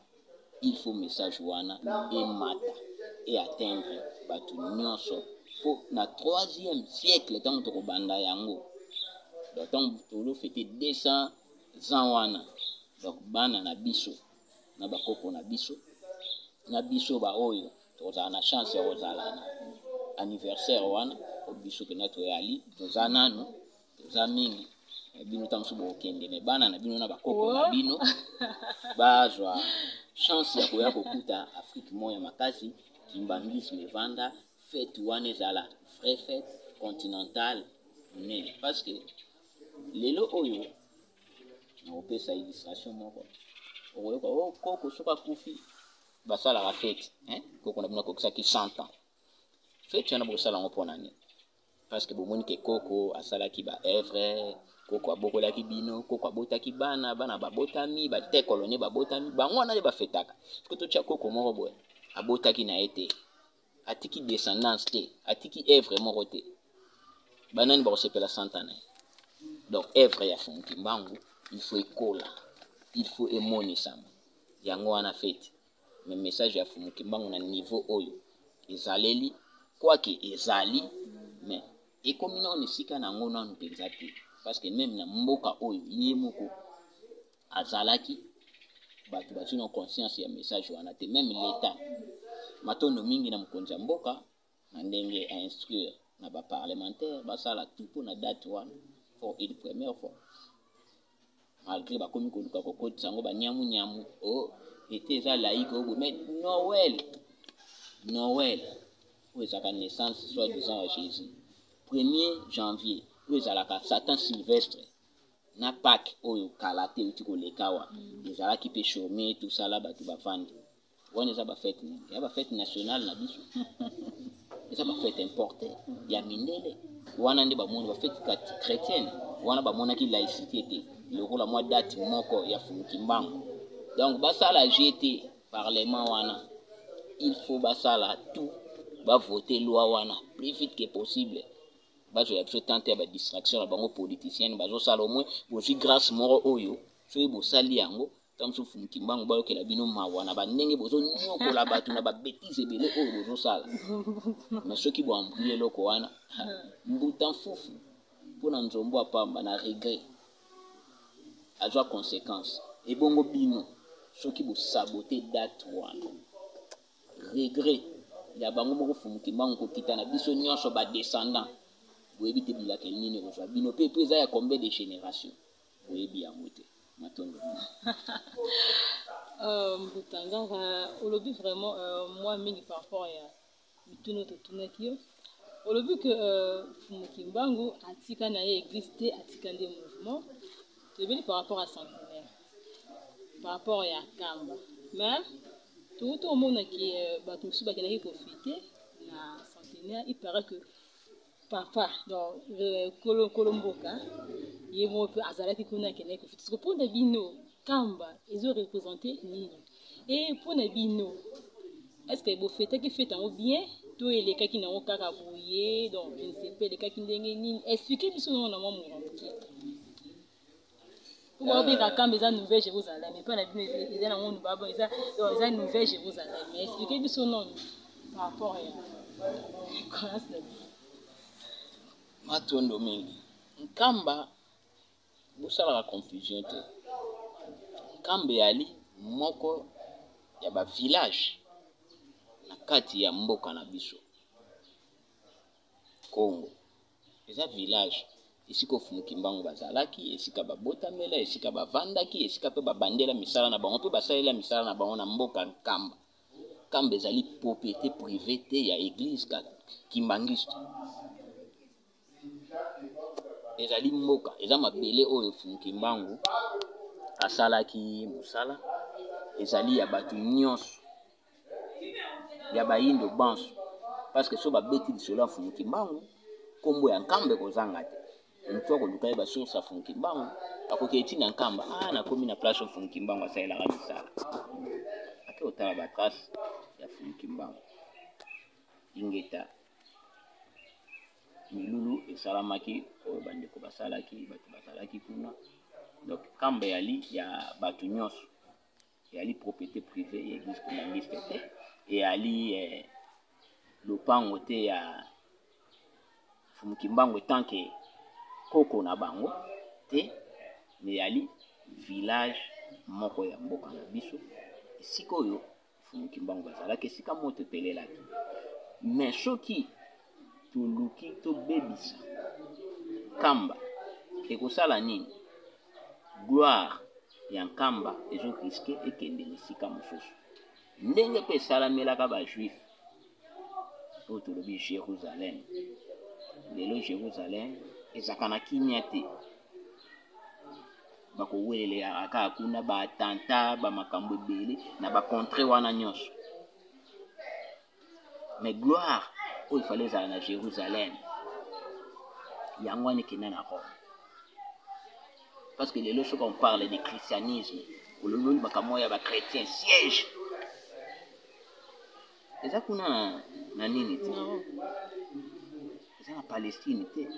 [SPEAKER 2] Il faut message wana emata e atteindre bato nyonso mpo na troisième siècle ntango tokobanda yango, donc ntango tolofete 200 ans wana, donc bana na biso na bakoko na biso na biso baoyo tokozala na chance ya kozala na anniversaire wana, po biso mpenza toyali, toza nanu, toza mingi. Bino ntango mosusu bokokende, me bana na bino na bakoko na bino bazwa chance ya koya kokuta Afrique moko ya makasi, kimbanguisme evanda, fête wana ezala vraie fête continentale monene. Parce que lelo oyo nakopesa illustration moko, okoyoka o koko soki akufi basalaka fête, hein? Koko na bino akokisaki 100 ans, fête wana bokosala yango mpona nini? Parce que bomoni ke koko asalaki ba œuvre, koko abokolaki bino, koko abotaki bana, bana babotami, batekolone babotami, bango wana nde bafetaka. Soki totya koko moko boye abotaki na ye te, atiki descendance te, atiki œuvre moko te, banani bakosepela 100 ans na ye? Donc œuvre ya Fumu Kimbangu il faut ekola, il faut emonisama, yango wana fête. Mais message ya Fumu Kimbangu na niveau oyo ezaleli, quoique ezali, mais ekomi nano esika na yango nano mpenza te, parce que même na mboka oyo ye moko azalaki, bato bazwi na conscience ya message wana te, même l'État. Matondo mingi na mokonzi ya mboka na ndenge ainstruire na baparlementaire basala tout mpo na date wana pour une première fois, malgré bakomi koluka kokotisa yango banyamunyamu, o ete eza laïque oyo. Mais Noël, Noël oyo ezalaka naissance soi disant ya Jésus, 1er janvier oyo ezalaka Satan Sylvestre, na Pâques oyo kala te euti koleka awa ezalaki mpe chômé, tosala bato bavandi wana. Eza bafête nini? Eza bafête nationale na biso? Eza bafête importé ya mindele wana nde bamoni bafête chrétienne wana, bamonaki laïcité te lokola mwa date moko ya Fumu Kimbangu. Donc basala gt parlement wana, il faut basala tout, bavote loi wana plus vite que possible. Bazwela biso tante ya badistraction na bango politicienne bazosala. Au moins bozwi grâce moko oyo, soki bosali yango, ntango mosusu Fumu Kimbangu bayokela bino mawa na bandenge bozonyokola bato na babêtises ebele oyo bozosala. Mais soki boambrie eloko wana, mbuta mfufu mpona nzombo apamba na regret azwa conséquence. Ebongo bino soki bosabote date wana, regret ya bango moko Fumu Kimbangu kokita na biso nyonso badescendant, boyebi te bilakeli nini ekozwa bino mpe eza ya combien de génération, boyebi yango te. Matondo.
[SPEAKER 1] Mbuta Ngaka, olobi vraiment mwa mingi par rapport ya mituna totunaki yo. Olobi ke Fumu Kimbangu atika na ye église te, atika nde mouvement. Toyebeli par rapport à centenaire, par rapport ya Kamba, mais touti omonaki bato mosusu bakendaki kofêter na centenaire. Il paraît que papa, donc kolo, kolo mboka ye moko mpe azalaki kuna, akendaki kofêter. Siko mpona bino Kamba ezoreprésente nini? E mpona bino, est ce que bofetaki fête yango bien to elekaki nango kaka boye? Donc je ne sais pas elekaki ndenge nini. Explique biso nango na mwa moke, po babenga Kamba eza Nouvelle Jérusalem, epai na bino eza nango eza Nouvelle Jérusalem. Mais explique biso nano par rapport ya croyance na bino.
[SPEAKER 2] Matondo mingi. Nkamba, bosalaka confusion te. Nkamba eyali moko ya bavillage na kati ya mboka na biso Congo. Eza village esika Fumu Kimbangu bazalaki, esika babotamela, esika bavandaki, esika mpe babandela misala na bango mpe basalela misala na bango na mboka Nkamba. Nkamba ezali propriété privée te ya église kimbangiste. Ezali mboka, eza mabele oyo Fumu Kimbangu asalaki mosala. Ezali ya bato nyonso, ya bayindo banso, parce que so babeti lisolo ya Fumu Kimbangu, nkombo ya Nkamba ekozanga te. Moto akoluka ye basource ya Mfumu Kimbangu, akoki etinda Nkamba, ah, nakomi na place oyo Mfumu Kimbangu asalelaka misala, ake kotala batrace ya Mfumu Kimbangu. Ingeta. Milulu esalamaki oyo bandeko basalaki, bato bazalaki kuna. Donc Nkamba eyali ya bato nyonso, eyali propriété privée ya église kimbanguiste te, eyali lopango te ya Mfumu Kimbangu etant que koko na bango te, mais eyali village moko ya mboka na biso, esika oyo Mfumu Kimbangu bazalaki, esika moto epelelaki. Mais soki toluki tobebisa Nkamba, ekosala nini? Gloire ya Nkamba ezo risquer ekende na esika mosusu, ndenge mpe esalamelaka bajuif oyo tolobi Jérusalem. Lelo Jérusalem ezalaka na kimia te, bakowelelaka kaka kuna, baattentat, bamakambo ebele na bacontrée wana nyonso. Mais gloire oyo efale ezala na Jérusalem, yango wana ekenda na Rome. Parce que lelo soki on parle de christianisme, oloboli makambo ya bachrétien, siège eza kuna na nini te, eza na Palestine te,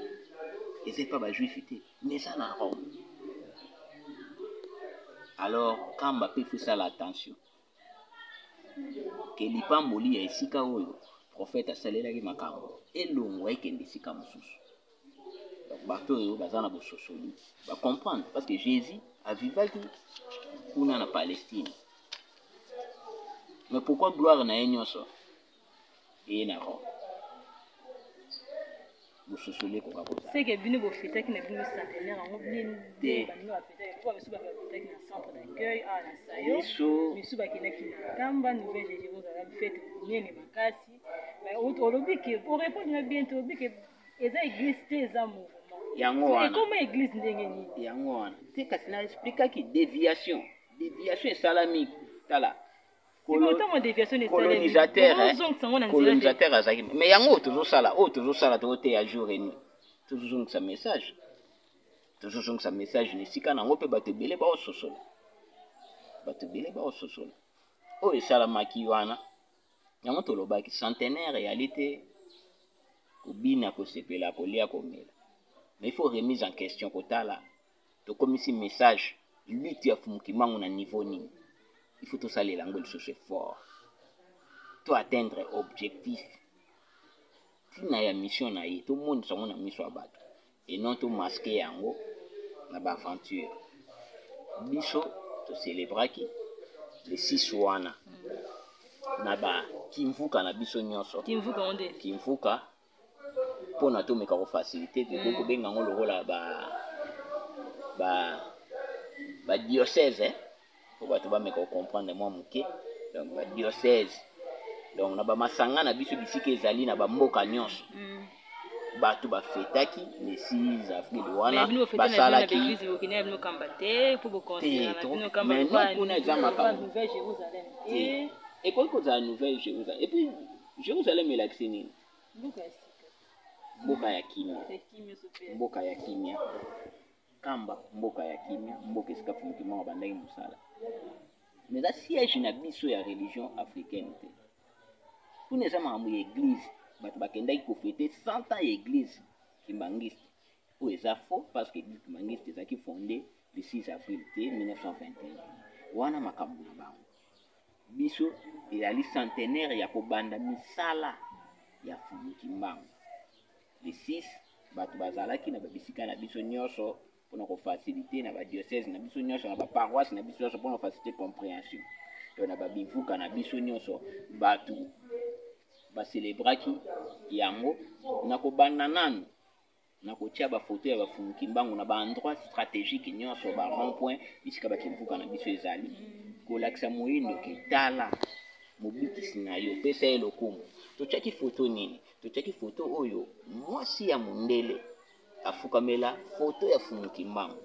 [SPEAKER 2] eza epa bajuif te, mais eza na Rome. Alors Kamba mpe faut esala attention ke lipamboli ya esika oyo prophète asalelaki makambo elongwa, ekende esika mosusu. Donc bato oyo baza na bososoli bacomprendre, parce que Jésus avivaki kuna na Palestine, mais pourquoi gloire na ye nyonso eye na Rome? Bososoli ekoka kozala.
[SPEAKER 1] Seke bino bofetaki na bino centenaire yango bien?
[SPEAKER 2] Te.
[SPEAKER 1] Baninga bafetaki, po bamisu bafetaki na centre d'accueil awa na Sayo.
[SPEAKER 2] Biso
[SPEAKER 1] misu bakendaki na Nkamba Nouvelle Jérusalem, fête monene makasi. Mais olobi ke, orépondre nga bien te, olobi ke eza église te, eza mouvement.
[SPEAKER 2] Yango wana.
[SPEAKER 1] Ekoma église ndenge nini?
[SPEAKER 2] Yango wana te, kasi na explikaki déviation esalami. Tala,
[SPEAKER 1] otango déviation
[SPEAKER 2] colonisateur, eh?
[SPEAKER 1] ozongisa yango na nzela te.
[SPEAKER 2] Colonisateur azalaki, mais yango oyo tozosala, tozoteya jour et nuit, tozozongisa message, tozozongisa message na esika nango, mpe bato ebele baososola, bato ebele baososola oyo esalamaki wana. Yango tolobaki centenaire eyali te kobina, kosepela, kolia, komela, mais il faut remise en question, kotala tokomisi message, lutte ya Fumu Kimbangu na niveau nini. Il faut tosalela yango lisusu effort, to atteindre objectif, ntina ya mission na ye, tomonisa yango na miso ya bato et non tomasquer yango na baaventure. Biso tocélébraki le 6 wana na bakimvuka na biso nyonso.
[SPEAKER 1] Kimvuka ngo nde?
[SPEAKER 2] Kimvuka, mpona tomeka kofaciliter, tokoki kobenga yango lokola ba diocèse, eh? Po bato bameka kocomprendre mwa moke. Donc badiocèse, donc na bamasanga na biso, bisika ezali na bamboka nyonso, bato bafetaki le 6 avril wana.
[SPEAKER 1] Bino bofete na bino na
[SPEAKER 2] basalaki
[SPEAKER 1] baeglise, bokende na bino Kamba te, mpo boconsidérer na bino Kamba
[SPEAKER 2] mais non, kuna eza makambo.
[SPEAKER 1] Nouvelle Jérusalem
[SPEAKER 2] te.
[SPEAKER 1] Te.
[SPEAKER 2] Ekoki kozala Nouvelle Jérusalem. Et puis Jérusalem elakisi nini?
[SPEAKER 1] Mboka ya sika.
[SPEAKER 2] Mboka ya kimia.
[SPEAKER 1] Ya kimia so mpe.
[SPEAKER 2] Mboka ya kimia, Kamba mboka ya kimia, mboka esika Fumu Kimbangu abandaki mosala. Mais eza siège na biso ya religion africaine te. Kuna eza makambo ya église, bato bakendaki kofêter 100 ans ya église kimbangiste, oyo eza faux, parce que église kimbangiste ezalaki fondé le 6 avril te 1921. Wana makambo na bango. Biso ezali centenaire ya kobanda misala ya Fumu Kimbangu. Le 6, bato bazalaki na babisika na biso nyonso mpona kofaciliter, na badiocèse na biso nyonso, na baparoisse na biso nyonso, mpona kofaciliter compréhension. To na babivuka na biso nyonso, bato bacélébraki yango na kobanda nanu na kotia bafoto ya bafumu Kimbangu na baendroit stratégique nyonso, ba rond point, bisika bakimvuka na biso ezali, kolakisa moyindo ke tala mobikisi na yo, pesa ye lokumu. Totiaki foto nini? Totiaki foto oyo mwasi ya mondele afukamela foto ya Fumu Kimbangu.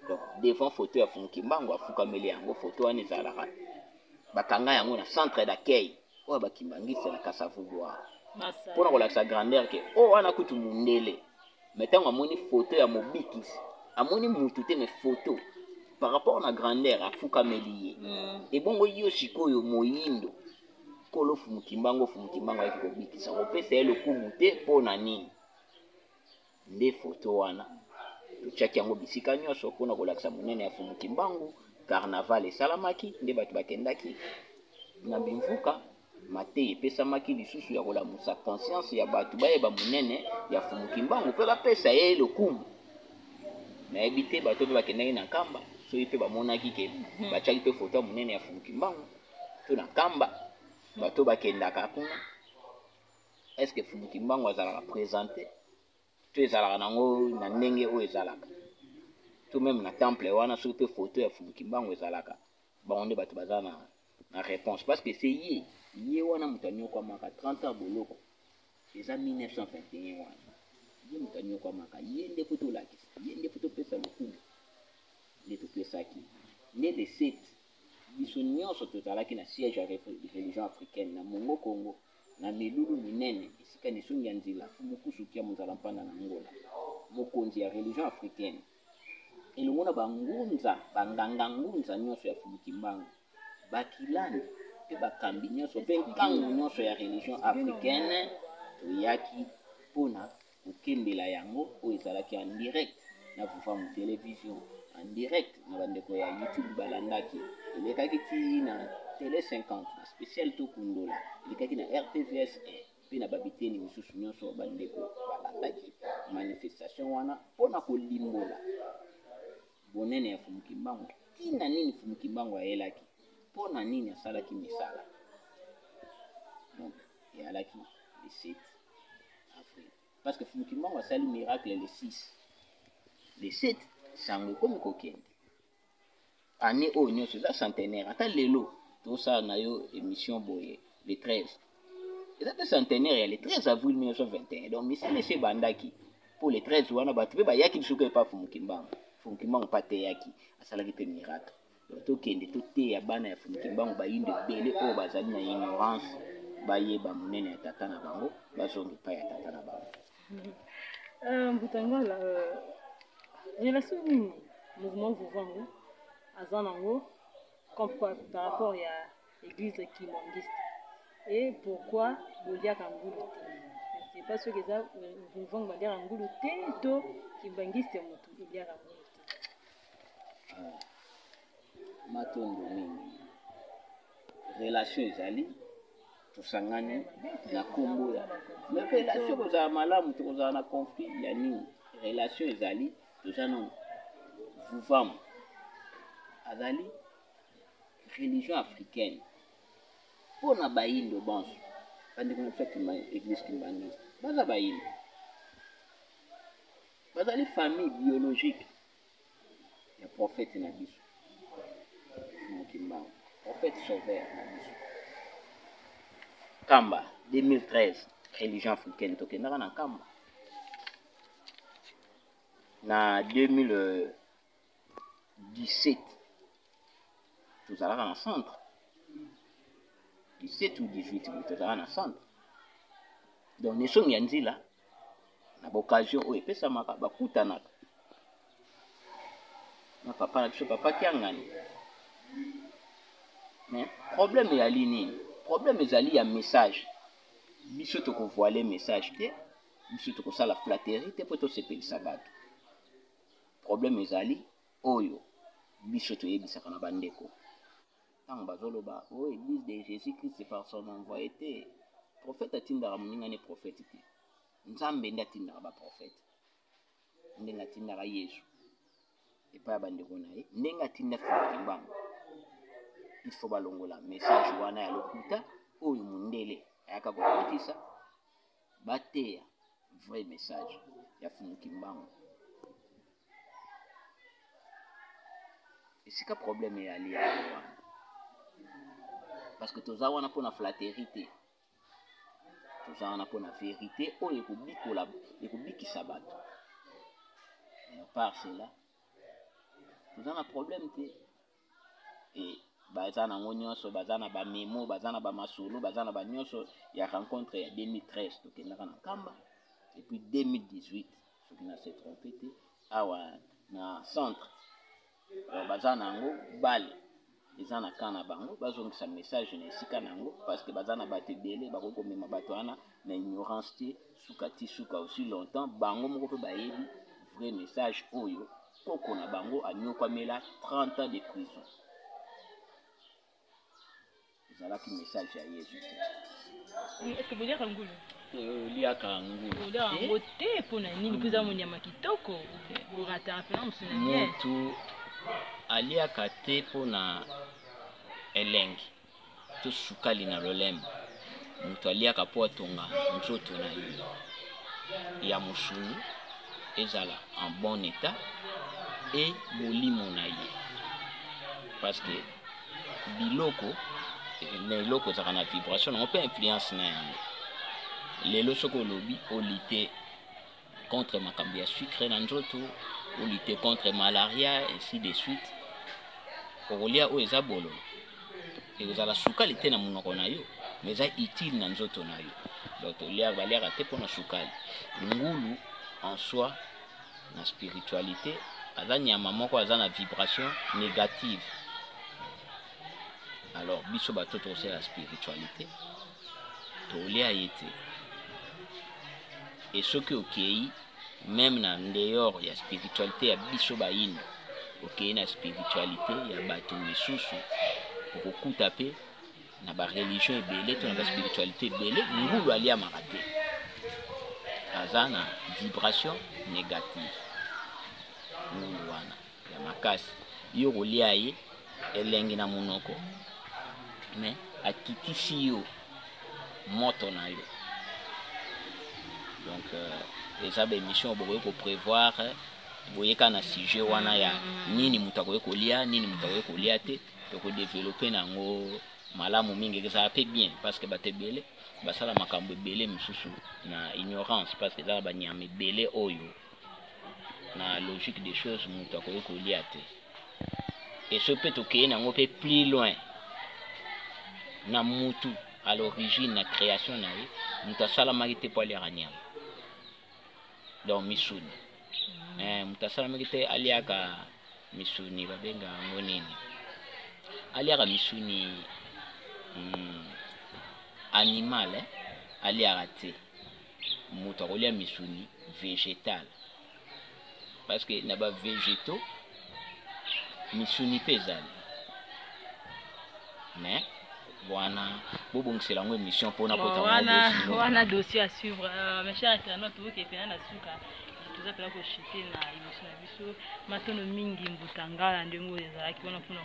[SPEAKER 2] Donc devant foto ya Fumu Kimbangu afukameli yango. Foto wana ezalaka, bakanga yango na centre d'accueil oyo bakimbangisi na Kasavubu wana, mpona kolakisa grandeur ke oyo wana kutu mondele. Mais ntango amoni foto ya mobikisi, amoni mutu te, mais photo par rapport na grandeur, afukameli ye. Ebongo yo sikoyo moyindo, nkolo Fumu Kimbangu, Fumu Kimbangu ayaki kobikisa, kopesa ye lokumu te mpo na nini? Nde foto wana totiaki yango bisika nyonso mpona kolakisa monene ya Fumu Kimbangu. Carnaval esalamaki, nde bato bakendaki na bimvuka, mateyi epesamaki lisusu ya kolamusa conscience ya bato, bayeba monene ya Fumu Kimbangu mpe bapesa ye lokumu. Nayebi te bato mpe bakendaki na Nkamba, soki mpe bamonaki ke batiaki mpe foto ya monene ya Fumu Kimbangu to na Nkamba. Bato bakendaka kuna, est ce que Fumu Kimbangu azalaka présente to ezalaka nango na ndenge oyo ezalaka to même na temple wana, soki mpe foto ya Fumu Kimbangu ezalaka? Bango nde bato baza na réponse, parce que c'est ye, ye wana moto anyokwamaka 30 ans boloko, eza 1921 wana. Ye moto anyokwamaka, ye nde po tolakisa, ye nde po topesa lokumu. Nde topesaki nde le 7, biso nyonso tozalaki na siège ya religion africaine na Mongo Congo, na milulu minene, esika lisongi ya nzela Fumukusu Kia Mozala Mpanda na Ngola, mokonzi ya religion africaine, elongo na bangunza, banganga ngunza nyonso ya Fumu Kimbangu, bakilani mpe bakambi nyonso mpe nkango nyonso ya religion africaine. Toyaki mpona kokembela yango oyo ezalaki en direct na Vuvamu Télévision, en direct na bandeko ya YouTube balandaki, elekaki ti na Télé 50 na spécial Tokundola, elekaki na RTVS 1 mpe na babiteni misusu nyonso. Bandeko balandaki manifestation wana mpona kolimbola bonene ya Fumu Kimbangu, ntina nini Fumu Kimbangu ayelaki, mpona nini asalaki misala. Donc eyalaki le 7 avril, parce que Fumu Kimbangu asali miracle le 6. Le 7 sango ekomi kokende. Année oyo nyonso eza centenaire. Ata lelo tosala na yo émission boye le 13, eza mpe centenaire ya le 13 avril 1921. Donc misala esi ebandaki mpo le 13 wana bato mpe bayaki lisusu epa Fumu Kimbangu. Fumu Kimbangu mpe ateyaki, asalaki mpe miracle. Donc tokende toteya bana ya Fumu Kimbangu, bayindo ebele oyo bazali na ignorance, bayeba monene ya tata na bango, bazonga epai ya tata na bango.
[SPEAKER 1] Mbutangala, relation nini mouvement Vuvangu aza nango comme quoi par rapport ya église kimbanguiste, et pourquoi boliaka ngulu te? Je ne sais pas soki eza Vuvangu baliaka ngulu te to kimbanguiste motu eliaka ngulu te.
[SPEAKER 2] Matondo mingi. Relation ezali, tosangani na nkombo ya, mais relation kozala malamu, tokozala na conflit ya nini? Relation ezali, toza nano Vuvamu azali religion africaine mpo na bayindo bonso. Bandeko na biso ya église kimbanguiste baza bayindo, bazali famille biologique ya prophète na biso Kimbangu, prophète sauveur na biso. Kamba 2013, religion africaine, tokendaka na Nkamba na 2017, tozalaka na centre 17 ou 18 boye, tozalaka na centre. Donc nesongi ya nzela na baoccasion oyo epesamaka, bakutanaka na papa na biso, papa Kiangani. Mais problème ezali nini? Problème ezali ya message. Biso tokovoile message te, biso tokosala flatterie te mpo tosepelisa bato. Problème ezali oyo biso toyebisaka na bandeko ntango bazoloba oyo oh, église de Jésus Christ par son envoyé te. Prophète atindaka moninga ne prophète te, Nzambe nde atindaka baprophète, ndenge atindaka Yesu epai ya bandeko na ye, ndenge atinda Fumu Kimbangu. Il faut balongola message wana ya lokuta oyo mondele ayaka kokotisa, bateya vrai message ya Fumu Kimbangu. Esika problème eyali yango wana, parce que toza wana mpona flatterie te, toza wana mpona vérité oyo ekobikola, ekobikisa bato. Mais à part cela, toza na problème te. E baza nango nyonso, baza na bamemo, baza na bamasolo, baza na banyonso ya rencontre ya 2013 tokendaka na Nkamba, et puis 2018. Soki na se trompe te, awa na centre baza na yango bale eza na camp na bango, bazongisa message na esika na yango, parce que baza na bato ebele bakoki komema bato wana na ignorance te suka ti suka. Aussi longtemps bango moko mpe bayebi vrai message oyo koko na bango anyokwamela 30 ans de prison, ezalaki message ya Yesu te.
[SPEAKER 1] Est-ce que boliaka ngulu?
[SPEAKER 2] Oliaka ngulu?
[SPEAKER 1] Oliaka yango te. Mpona nini? Mpo eza monyama kitoko, orataka mpena mosu na bien.
[SPEAKER 2] Mutu aliaka te mpona elengi to sukali na lolemo. Moto aliaka mpo atonga nzoto na ye ya mosuni ezala en bon état e molimo na ye, parce que biloko na eloko ezalaka na vibration nango mpe influence na yango. Lelo soki olobi olutter contre makambo ya sucre na nzoto, olutter contre malaria, ainsi de suite, okolia oyo eza bololo, ekozala sukali te na monoko na yo, mais eza utile na nzoto na yo. Donc tolia, baliaka te mpona sukali. Ngulu en soi, na spiritualité, aza nyama moko aza na vibration négative. Alors biso bato tokosala spiritualité, tolia ye te. E soki okei même na dehors ya spiritualité ya biso bayindo, okei na spiritualité ya bato misusu, okokuta mpe na bareligion ebele to na baspiritualité ebele, ngulu aliamaka te, aza na vibration négative. Ngulu wana ya makasi, yo kolia ye, elengi na monoko, mais akitisi yo moto na yo. Donc eza baémission bokoki koprévoir, boyeka na sujet wana ya nini moto akoki kolia, nini moto akoki kolia te. Tokodévelopper na yango malamu mingi, ezala mpe bien, parce que bato ebele basala makambo ebele mosusu na ignorance, parce que eza na banyama ebele oyo na logique des choses moto akoki kolia te. E so mpe tokei nango mpe plus loin na mutu, à l'origine na création na ye, moto asalamaki te mpo aliaka nyama, donc misuni. Moto asalamaki te aliaka misuni, babenga yango nini, aliaka misuni animal, eh? Aliaka te. Moto akolia misuni végétal, parce que na bavégétaux misuni mpe ezali. Mais wana bobongisela yango émission mpona
[SPEAKER 1] kota wana, wana dossier à suivre. Mes chers internautes, tokoki mpena na suka, toza mpena kochuter na émission na biso. Matono mingi, Mbuta Ngala, ndenge oyo ezalaki wana mpona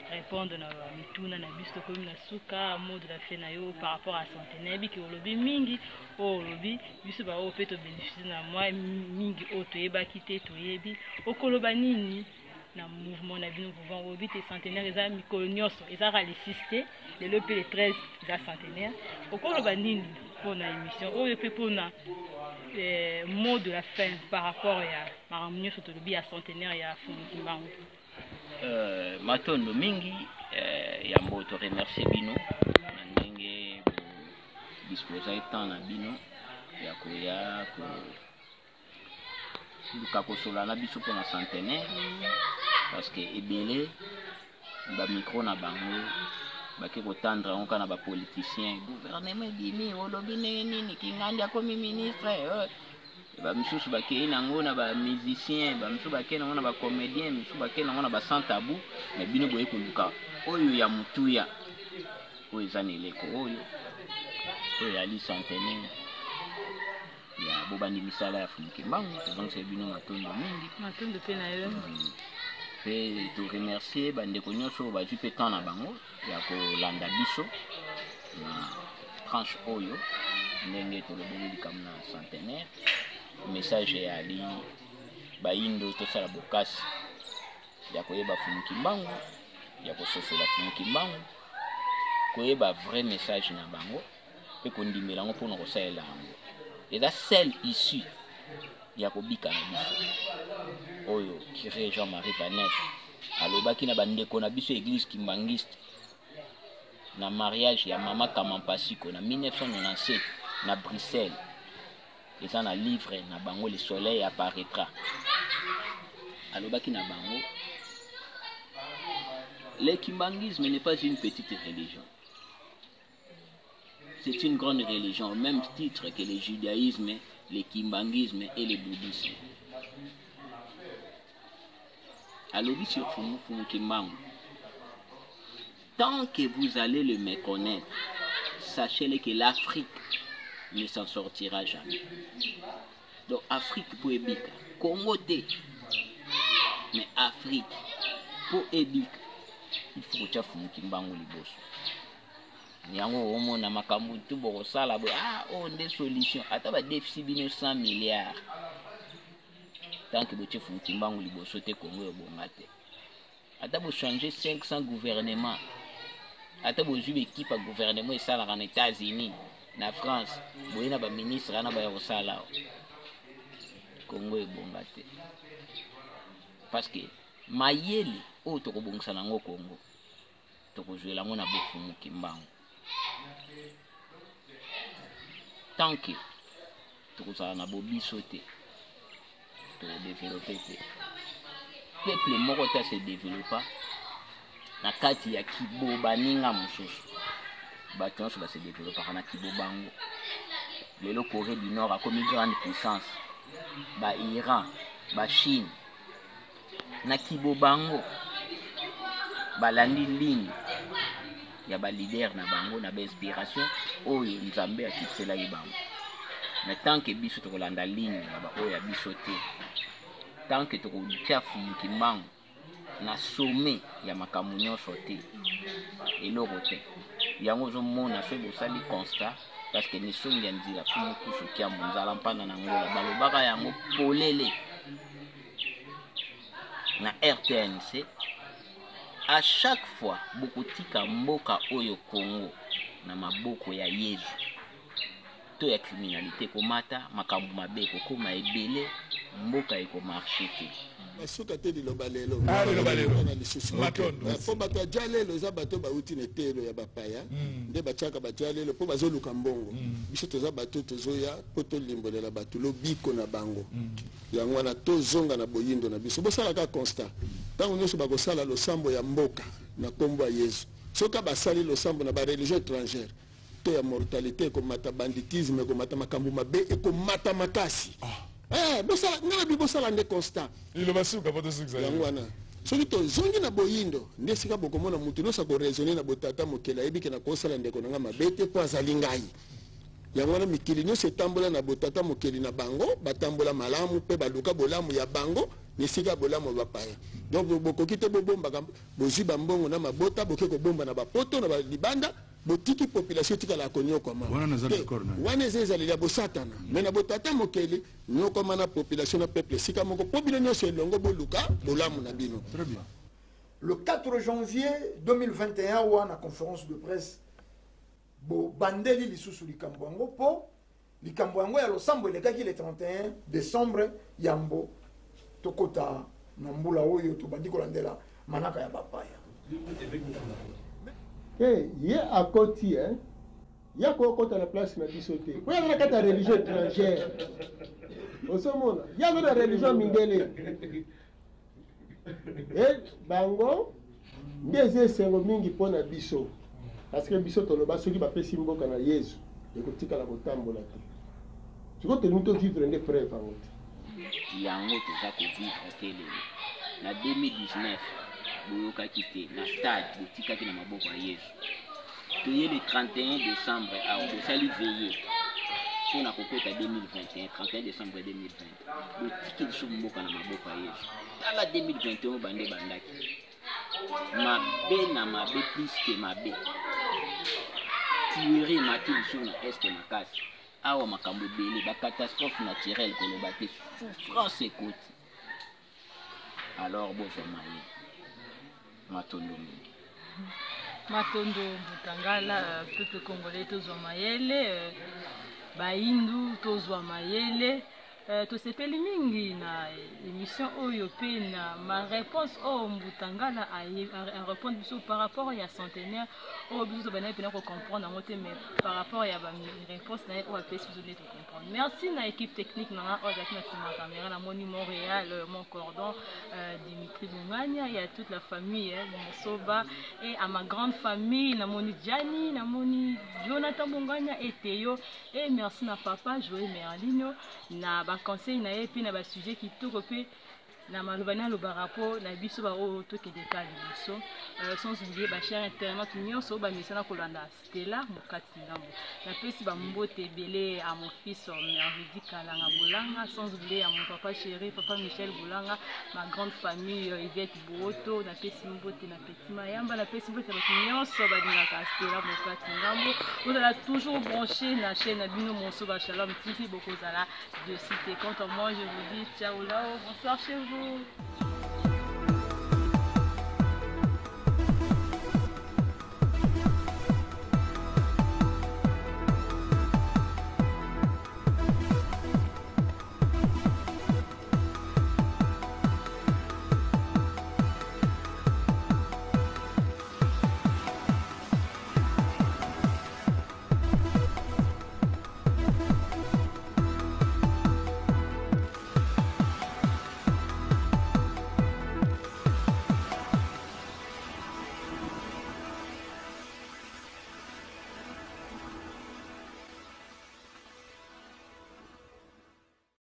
[SPEAKER 1] korépondre na mituna na biso. Tokomi na suka. Mot de la fin na yo par rapport à santé? Nayebi ke olobi mingi oyo olobi, biso baoyo mpe tobénéficie na mwa mingi oyo toyebaki te, toyebi. Okoloba nini na mouvement na bino pouvoir? Olobi te centenaire eza mikolo nyonso, ezalaka le 6 te, lelo mpe le 13 eza centenaire. Okoloba nini mpona émission oyo mpe mpona mot de la fin par rapport ya makambo nyonso tolobi ya centenaire ya Fumu Kimbangu?
[SPEAKER 2] Matondo mingi. Yambo toremercie bino na ndenge bodisposa temps na bino ya koya koluka kosola na biso mpona centenaire, parce que ebele bamicro na bango bake kotendre yango kaka na bapoliticien. Gouvernement ebimi, olobi ndenge nini Kingandi akomi ministre? Bamisusu bakei nango na bamusicien, bamisusu bakei nango na bacomédien, misusu bakei nango na basans tabou. Mais bino boye koluka oyo ya motuya, oyo eza na eleko oyo, oyo eyali centenaire ya bobandi misala ya Fumu Kimbangu. Tozongisela bino matondo mingi.
[SPEAKER 1] Matondo mpe na yo.
[SPEAKER 2] Mpe toremercie bandeko nyonso oyo bazwi mpe temps na bango ya kolanda biso na tranche oyo, ndenge tolobeli likambo na centenaire. Message eyali: bayindo tosala bokasi ya koyeba Fumu Kimbangu, ya kososola Fumu Kimbangu, koyeba vrai message na bango mpe kondimela yango mpona kosalela yango. Eza seule issue ya kobika na biso. Oyo curé Jean-Marie Vanet alobaki na bandeko na biso église kimbangiste na mariage ya mama Kamampasiko na 1997 na Bruxelles. Eza na livre na bango Le Soleil apparaîtra. Alobaki na bango le kimbanguisme n'est pas une petite religion. C'est une grande religion, au même titre que le judaïsme, le kimbanguisme et le bouddhisme. Alobi sur Fumu Fumu Kimbangu. Tant que vous allez le méconnaître, sachez-le que l'Afrique ne s'en sortira jamais. Donc Afrique pour ebika, Congo te, mais Afrique pour ebika, il faut kotia Fumu Kimbangu liboso. Yango omona makambo tu bokosala boye, ah oyo nde solution, ata badefisi bino 100 milliards, tant que botie Fumu Kimbangu liboso te, Congo ebonga te. Ata bo changer 500 gouvernement, ata bozwi baekipe ya gouvernement esalaka na États-Unis, na France, boye na baministre wana baya kosala awa, Congo ebonga te. Parce que mayele oyo tokobongisa nango Congo, tokozwela yango na bofumu Kimbangu. Tant que tokozala na bobiso te, tokodevelope te. Peuple moko te ase developa na kati ya kibobaninga mosusu. Bato nyonso base developaka na kibobango. Lelo Corée du Nord akomi grande puissance, ba Iran, ba Chine na kibobango balandi ligne ya ba leader na bango na ba inspiration oyo Nzambe akitiselaki bango. Mais tant que biso tokolanda ligne ya ba oyo ya biso te, tant que tokotia Fumu Kimbangu na sommet ya makambo nyonso te, eloko te. Yango ozomona soki bosali constat, parce que misongi ya nzila Fumu Kusu Kiambu nzala mpanda na Ngola balobaka yango polele na RTNC. À chaque fois bokotika mboka oyo Congo na maboko ya Yezu, to ya criminalité komata, makambo mabe kokoma ebele, mboka ekomarche te.
[SPEAKER 3] Basuka te liloba lelo.
[SPEAKER 4] Ah, liloba lelo.
[SPEAKER 3] Na lisusu.
[SPEAKER 4] Matondo.
[SPEAKER 3] Po bato ya jalelo eza bato bauti na etelo ya bapaya, nde batiaka bato ya lelo po bazoluka mbongo. Biso toza bato tozoya po tolimbolela bato lobiko na bango. Yango wana tozonga na boyindo na biso. Bosalaka constat. Ntango nyonso bakosala losambo ya mboka na kombo ya Yezu. Soki basali losambo na ba religion étrangère, to ya mortalité ekomata, banditisme ekomata, makambo mabe ekomata makasi. Bosala, nga na bi bosala nde constat.
[SPEAKER 4] Liloba suka po tosukisa.
[SPEAKER 3] Yango wana soki tozongi na boyindo nde esika bokomona mutu nyonso akoraisonner na botata mokeli, ayebi ke nakosala ndeko na nga mabe te po azali ngai. Yango wana mikili nyonso etambola na botata mokeli na bango, batambola malamu pe baluka bolamu ya bango na esika ya bolamu ya bapaya. Donc bokoki te bobombaka, bozwi bambongo na mabota, boke kobomba na bapoto na libanda, botiki population etikala konyokwama.
[SPEAKER 4] Wana naza
[SPEAKER 3] Te,
[SPEAKER 4] d'accord na yo.
[SPEAKER 3] wana eza ezaleli ya bosatana. Mais na botata mokeli, nyokwama na population na peuple esika moko, po bino nyonso elongo boluka bolamu na bino.
[SPEAKER 4] Très bien.
[SPEAKER 5] Le 4 janvier 2021, wana conférence de presse, bo bandeli lisusu likambo yango po likambo yango ya losambo elekaki le 31 décembre yambo tokota na mbula oyo tobandi kolandela manaka ya bapaya.
[SPEAKER 3] Hey, ye akoti, hein? Ye akokota na place na biso te. Po ye aza na kati ya religion étrangère. Ozomona, ye aza na religion mindele. E bango nde eza esengo mingi mpo na biso. Parce que biso toloba soki bapesi mboka na Yezu ekotikala kotambola te. Sikoyo tolingi tovivre nde preuve yango te.
[SPEAKER 2] Yango toza kovivre te lelo. Na 2019 boyokaki te na stade botikaki na maboko ya Yezu. Toye le 31 décembre awa bosali veillée mpo na kokota 2021, 31 décembre 2020. Botiki lisusu mboka na maboko ya Yezu. Tala 2021 bande bandaki. Mabe na mabe plus que mabe. Tuerie emati lisusu na este makasi. Awa makambo ebele, ba catastrophe naturelle koloba te, souffrance ekoti. Alors bozwa mayele. Matondo mingi.
[SPEAKER 1] Matondo Mbutangala, peuple congolais tozwa mayele, bahindu tozwa mayele. Tosepeli mingi na émission oyo mpe na ma réponse oyo Mbuta Ngala arépondre biso par rapport ya centenaire oyo biso tobandaki mpena kocomprendre yango te, mais par rapport ya baréponse na ye oyo apesi biso nde tocomprendre. Merci na équipe technique na nga oyo azalaki na nsima ya caméra, namoni Montréal, mon cordon Dimitri Bongania, et à toute la famille Mosoba, et à ma grande famille, namoni Gianni, namoni Jonathan Bongania et Théo. Et merci na papa Joël Merlino na baconseil na ye mpe na basujet kitoko mpe na maloba na alobaka mpo na biso baoyo tokende ka liboso. Sans oublier bachers internautes nyonso oyo bamesana kolanda Stella Mokati Ngambo. Napesi bambote ebele à mon fils Mervidi Kalanga Bolanga, sans oublier à mon papa chéri, papa Michel Bolanga, ma grande famille Yvette Booto. Napesi mbote na petit Mayamba, napesi mbote na bato nyonso balingaka Stella Mokati Ngambo. Bozala toujours branché na chaîne na bino Mosoba Shalom TV, bokozala de cité. Quant à moi, je vous dis ciao lao, bonsoir chez vous.